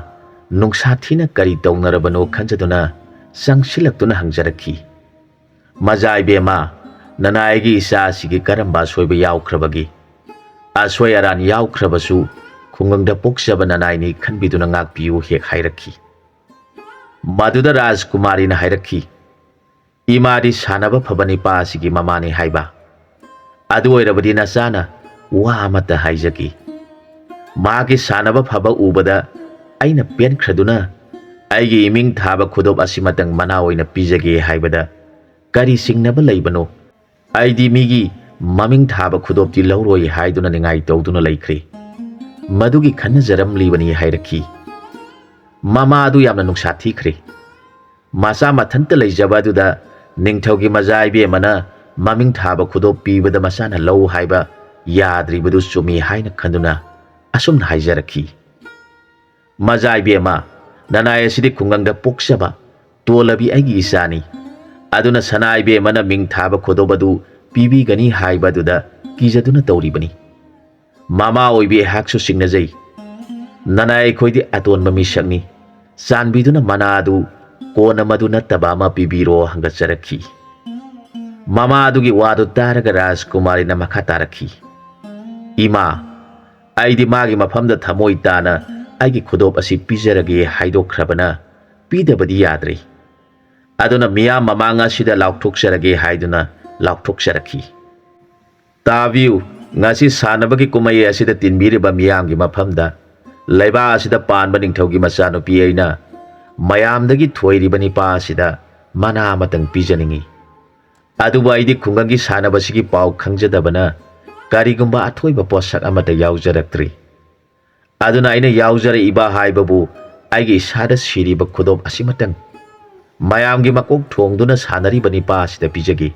ꯅꯨꯡꯁꯥ ꯊꯤꯅ ꯀꯔꯤ ꯇꯧꯅꯔꯕꯅꯣ ꯈꯟꯖꯗꯨꯅ ꯆꯪꯁꯤꯜꯂꯛꯇꯨꯅ ꯍꯪꯖꯔꯛꯈꯤ, "ꯃꯖꯥ ꯏꯕꯦꯝꯃ, ꯅꯅꯥꯏꯒꯤ ꯏꯆꯥ ꯑꯁꯤꯒꯤ ꯀꯔꯝꯕ ꯑꯁꯣꯏꯕ ꯌꯥꯎꯈ꯭ꯔꯕꯒꯦ? ꯑꯁꯣꯏ ꯑꯔꯥꯟ ꯌꯥꯎꯈ꯭ꯔꯕꯁꯨ ꯈꯨꯡꯒꯪꯗ ꯄꯣꯛꯆꯕ ꯅꯅꯥꯏꯅꯤ ꯈꯟꯕꯤꯗꯨꯅ ꯉꯥꯛꯄꯤꯌꯨ" ꯍꯦꯛ ꯍꯥꯏꯔꯛꯈꯤ꯫ ꯃꯗꯨꯗ ꯔꯥꯖꯀꯨꯃꯥꯔꯤꯅ ꯍꯥꯏꯔꯛꯈꯤ, "ꯏꯃꯥꯗꯤ ꯁꯥꯟꯅꯕ ꯐꯕ ꯅꯤꯄꯥ ꯑꯁꯤꯒꯤ ꯃꯃꯥꯅꯤ ꯍꯥꯏꯕ꯫ ꯑꯗꯨ ꯑꯣꯏꯔꯕꯗꯤ ꯅꯆꯥꯅ ꯋꯥ ꯑꯃꯠꯇ ꯍꯥꯏꯖꯒꯦ꯫ ꯃꯥꯒꯤ ꯁꯥꯟꯅꯕ ꯐꯕ ꯎꯕꯗ ꯑꯩꯅ ꯄꯦꯟꯈ꯭ꯔꯗꯨꯅ ꯑꯩꯒꯤ ꯏꯃꯤꯡ ꯊꯥꯕ ꯈꯨꯗꯣꯞ ꯑꯁꯤꯃꯇꯪ ꯃꯅꯥ ꯑꯣꯏꯅ ꯄꯤꯖꯒꯦ ꯍꯥꯏꯕꯗ ꯀꯔꯤ ꯆꯤꯡꯅꯕ ꯂꯩꯕꯅꯣ? ꯑꯩꯗꯤ ꯃꯤꯒꯤ ꯃꯃꯤꯡ ꯊꯥꯕ ꯈꯨꯗꯣꯞꯇꯤ ꯂꯧꯔꯣꯏ" ꯍꯥꯏꯗꯨꯅ ꯅꯤꯡꯉꯥꯏ ꯇꯧꯗꯨꯅ ꯂꯩꯈ꯭ꯔꯦ꯫ ꯃꯗꯨꯒꯤ ꯈꯟꯅꯖꯔꯝꯂꯤꯕꯅꯤ ꯍꯥꯏꯔꯛꯈꯤ꯫ ꯃꯃꯥ ꯑꯗꯨ ꯌꯥꯝꯅ ꯅꯨꯡꯁꯥ ꯊꯤꯈ꯭ꯔꯦ꯫ ꯃꯆꯥ ꯃꯊꯟꯇ ꯂꯩꯖꯕ ꯑꯗꯨꯗ ꯅꯤꯡꯊꯧꯒꯤ ꯃꯖꯥ ꯏꯕꯦꯝꯃꯅ ꯃꯃꯤꯡ ꯊꯥꯕ ꯈꯨꯗꯣꯞ ꯄꯤꯕꯗ ꯃꯆꯥꯅ ꯂꯧ ꯍꯥꯏꯕ ꯌꯥꯗ꯭ꯔꯤꯕꯗꯨ ꯆꯨꯝꯃꯤ ꯍꯥꯏꯅ ꯈꯟꯗꯨꯅ ꯑꯁꯨꯝꯅ ꯍꯥꯏꯖꯔꯛꯈꯤ, "ꯃꯖꯥ ꯏꯕꯦꯝꯃ, ꯅꯅꯥꯏ ꯑꯁꯤꯗꯤ ꯈꯨꯡꯒꯪꯗ ꯄꯣꯛꯆꯕ ꯇꯣꯜꯂꯕꯤ ꯑꯩꯒꯤ ꯏꯆꯥꯅꯤ꯫ ꯑꯗꯨꯅ ꯁꯅꯥ ꯏꯕꯦꯝꯃꯅ ꯃꯤꯡ ꯊꯥꯕ ꯈꯨꯗꯣꯞ ꯑꯗꯨ ꯄꯤꯕꯤꯒꯅꯤ ꯍꯥꯏꯕ ꯑꯗꯨꯗ ꯀꯤꯖꯗꯨꯅ ꯇꯧꯔꯤꯕꯅꯤ꯫ ꯃꯃꯥ ꯑꯣꯏꯕꯤ ꯑꯩꯍꯥꯛꯁꯨ ꯆꯤꯡꯅꯖꯩ꯫ ꯅꯅꯥꯏ ꯑꯩꯈꯣꯏꯗꯤ ꯑꯇꯣꯟꯕ ꯃꯤꯁꯛꯅꯤ꯫ ꯆꯥꯟꯕꯤꯗꯨꯅ ꯃꯅꯥ ꯑꯗꯨ ꯀꯣꯟꯅ ꯃꯗꯨ ꯅꯠꯇꯕ ꯑꯃ ꯄꯤꯕꯤꯔꯣ" ꯍꯪꯒꯠꯆꯔꯛꯈꯤ꯫ ꯃꯃꯥ ꯑꯗꯨꯒꯤ ꯋꯥꯗꯨ ꯇꯥꯔꯒ ꯔꯥꯖꯀꯨꯃꯥꯔꯤꯅ ꯃꯈꯥ ꯇꯥꯔꯛꯈꯤ, "ꯏꯃꯥ, ꯑꯩꯗꯤ ꯃꯥꯒꯤ ꯃꯐꯝꯗ ꯊꯃꯣꯏ ꯇꯥꯅ ꯑꯩꯒꯤ ꯈꯨꯗꯣꯞ ꯑꯁꯤ ꯄꯤꯖꯔꯒꯦ ꯍꯥꯏꯗꯣꯛꯈ꯭ꯔꯕꯅ ꯄꯤꯗꯕꯗꯤ ꯌꯥꯗ꯭ꯔꯦ꯫ ꯑꯗꯨꯅ ꯃꯤꯌꯥꯝ ꯃꯃꯥꯡ ꯑꯁꯤꯗ ꯂꯥꯎꯊꯣꯛꯆꯔꯒꯦ" ꯍꯥꯏꯗꯨꯅ ꯂꯥꯎꯊꯣꯛꯆꯔꯛꯈꯤ꯫ "ꯇꯥꯕꯤꯌꯨ, ꯉꯁꯤ ꯁꯥꯟꯅꯕꯒꯤ ꯀꯨꯝꯍꯩ ꯑꯁꯤꯗ ꯇꯤꯟꯕꯤꯔꯤꯕ ꯃꯤꯌꯥꯝꯒꯤ ꯃꯐꯝꯗ ꯂꯩꯕꯥꯛ ꯑꯁꯤꯗ ꯄꯥꯟꯕ ꯅꯤꯡꯊꯧꯒꯤ ꯃꯆꯥꯅꯨꯄꯤ ꯑꯩꯅ ꯃꯌꯥꯝꯗꯒꯤ ꯊꯣꯏꯔꯤꯕ ꯅꯤꯄꯥ ꯑꯁꯤꯗ ꯃꯅꯥ ꯑꯃꯇꯪ ꯄꯤꯖꯅꯤꯡꯏ꯫ ꯑꯗꯨꯕꯨ ꯑꯩꯗꯤ ꯈꯨꯡꯒꯪꯒꯤ ꯁꯥꯟꯅꯕꯁꯤꯒꯤ ꯄꯥꯎ ꯈꯪꯖꯗꯕꯅ ꯀꯔꯤꯒꯨꯝꯕ ꯑꯊꯣꯏꯕ ꯄꯣꯠꯁꯛ ꯑꯃꯠꯇ ꯌꯥꯎꯖꯔꯛꯇ꯭ꯔꯤ꯫ ꯑꯗꯨꯅ ꯑꯩꯅ ꯌꯥꯎꯖꯔꯛꯏꯕ ꯍꯥꯏꯕꯕꯨ ꯑꯩꯒꯤ ꯏꯁꯥꯗ ꯁꯤꯔꯤꯕ ꯈꯨꯗꯣꯞ ꯑꯁꯤꯃꯇꯪ ꯃꯌꯥꯝꯒꯤ ꯃꯀꯣꯛ ꯊꯣꯡꯗꯨꯅ ꯁꯥꯟꯅꯔꯤꯕ ꯅꯤꯄꯥ ꯑꯁꯤꯗ ꯄꯤꯖꯒꯦ꯫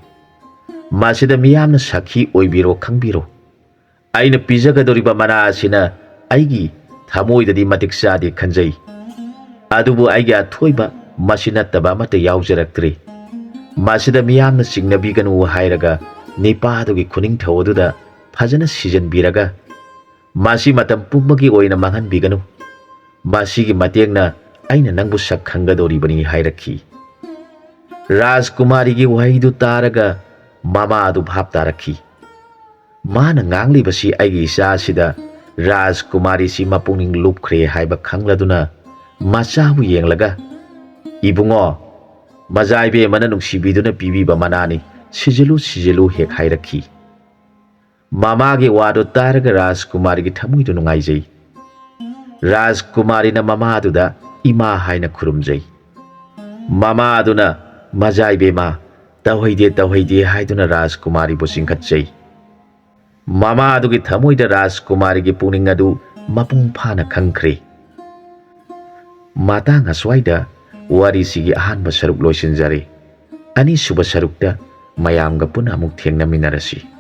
ꯃꯁꯤꯗ ꯃꯤꯌꯥꯝꯅ ꯁꯥꯈꯤ ꯑꯣꯏꯕꯤꯔꯣ ꯈꯪꯕꯤꯔꯣ꯫ ꯑꯩꯅ ꯄꯤꯖꯒꯗꯧꯔꯤꯕ ꯃꯅꯥ ꯑꯁꯤꯅ ꯑꯩꯒꯤ ꯊꯃꯣꯏꯗꯗꯤ ꯃꯇꯤꯛ ꯆꯥꯗꯦ ꯈꯟꯖꯩ꯫ ꯑꯗꯨꯕꯨ ꯑꯩꯒꯤ ꯑꯊꯣꯏꯕ ꯃꯁꯤ ꯅꯠꯇꯕ ꯑꯃꯠꯇ ꯌꯥꯎꯖꯔꯛꯇ꯭ꯔꯤ꯫ ꯃꯁꯤꯗ ꯃꯤꯌꯥꯝꯅ ꯆꯤꯡꯅꯕꯤꯒꯅꯨ ꯍꯥꯏꯔꯒ ꯅꯤꯄꯥꯗꯨꯒꯤ ꯈꯨꯅꯤꯡꯊꯧ ꯑꯗꯨꯗ ꯐꯖꯅ ꯁꯤꯖꯤꯟꯕꯤꯔꯒ ꯃꯁꯤ ꯃꯇꯝ ꯄꯨꯝꯕꯒꯤ ꯑꯣꯏꯅ ꯃꯥꯡꯍꯟꯕꯤꯒꯅꯨ꯫ ꯃꯁꯤꯒꯤ ꯃꯇꯦꯡꯅ ꯑꯩꯅ ꯅꯪꯕꯨ ꯁꯛ ꯈꯪꯒꯗꯧꯔꯤꯕꯅꯤ ꯍꯥꯏꯔꯛꯈꯤ꯫ ꯔꯥꯖꯀꯨꯃꯥꯔꯤꯒꯤ ꯋꯥꯍꯩꯗꯨ ꯇꯥꯔꯒ ꯃꯃꯥ ꯑꯗꯨ ꯚꯥꯞ ꯇꯥꯔꯛꯈꯤ꯫ ꯃꯥꯅ ꯉꯥꯡꯂꯤꯕꯁꯤ ꯑꯩꯒꯤ ꯏꯆꯥ ꯑꯁꯤꯗ ꯔꯥꯖꯀꯨꯃꯥꯔꯤꯁꯤ ꯃꯄꯨꯛꯅꯤꯡ ꯂꯨꯞꯈ꯭ꯔꯦ ꯍꯥꯏꯕ ꯈꯪꯂꯗꯨꯅ ꯃꯆꯥꯕꯨ ꯌꯦꯡꯂꯒ, "ꯏꯕꯨꯡꯉꯣ, ꯃꯖꯥ ꯏꯕꯦꯝꯃꯅ ꯅꯨꯡꯁꯤꯕꯤꯗꯨꯅ ꯄꯤꯕꯤꯕ ꯃꯅꯥꯅꯤ, ꯁꯤꯖꯤꯜꯂꯨ, ꯁꯤꯖꯤꯜꯂꯨ" ꯍꯦꯛ ꯍꯥꯏꯔꯛꯈꯤ꯫ ꯃꯃꯥꯒꯤ ꯋꯥꯗꯨ ꯇꯥꯔꯒ ꯔꯥꯖꯀꯨꯃꯥꯔꯤꯒꯤ ꯊꯃꯣꯏꯗꯨ ꯅꯨꯡꯉꯥꯏꯖꯩ꯫ ꯔꯥꯖꯀꯨꯃꯥꯔꯤꯅ ꯃꯃꯥꯗꯨꯗ "ꯏꯃꯥ" ꯍꯥꯏꯅ ꯈꯨꯔꯨꯝꯖꯩ꯫ ꯃꯃꯥ ꯑꯗꯨꯅ "ꯃꯖꯥ ꯏꯕꯦꯝꯃ, ꯇꯧꯍꯩꯗꯦ, ꯇꯧꯍꯩꯗꯦ" ꯍꯥꯏꯗꯨꯅ ꯔꯥꯖꯀꯨꯃꯥꯔꯤꯕꯨ ꯆꯤꯡꯈꯠꯆꯩ꯫ ꯃꯃꯥ ꯑꯗꯨꯒꯤ ꯊꯃꯣꯏꯗ ꯔꯥꯖꯀꯨꯃꯥꯔꯤꯒꯤ ꯄꯨꯛꯅꯤꯡ ꯑꯗꯨ ꯃꯄꯨꯡ ꯐꯥꯅ ꯈꯪꯈ꯭ꯔꯦ꯫ ꯃꯇꯥꯡ ꯑꯁ꯭ꯋꯥꯏꯗ ꯋꯥꯔꯤꯁꯤꯒꯤ ꯑꯍꯥꯟꯕ ꯁꯔꯨꯛ ꯂꯣꯏꯁꯤꯟꯖꯔꯦ꯫ ꯑꯅꯤꯁꯨꯕ ꯁꯔꯨꯛꯇ ꯃꯌꯥꯝꯒ ꯄꯨꯟꯅ ꯑꯃꯨꯛ ꯊꯦꯡꯅꯃꯤꯟꯅꯔꯁꯤ꯫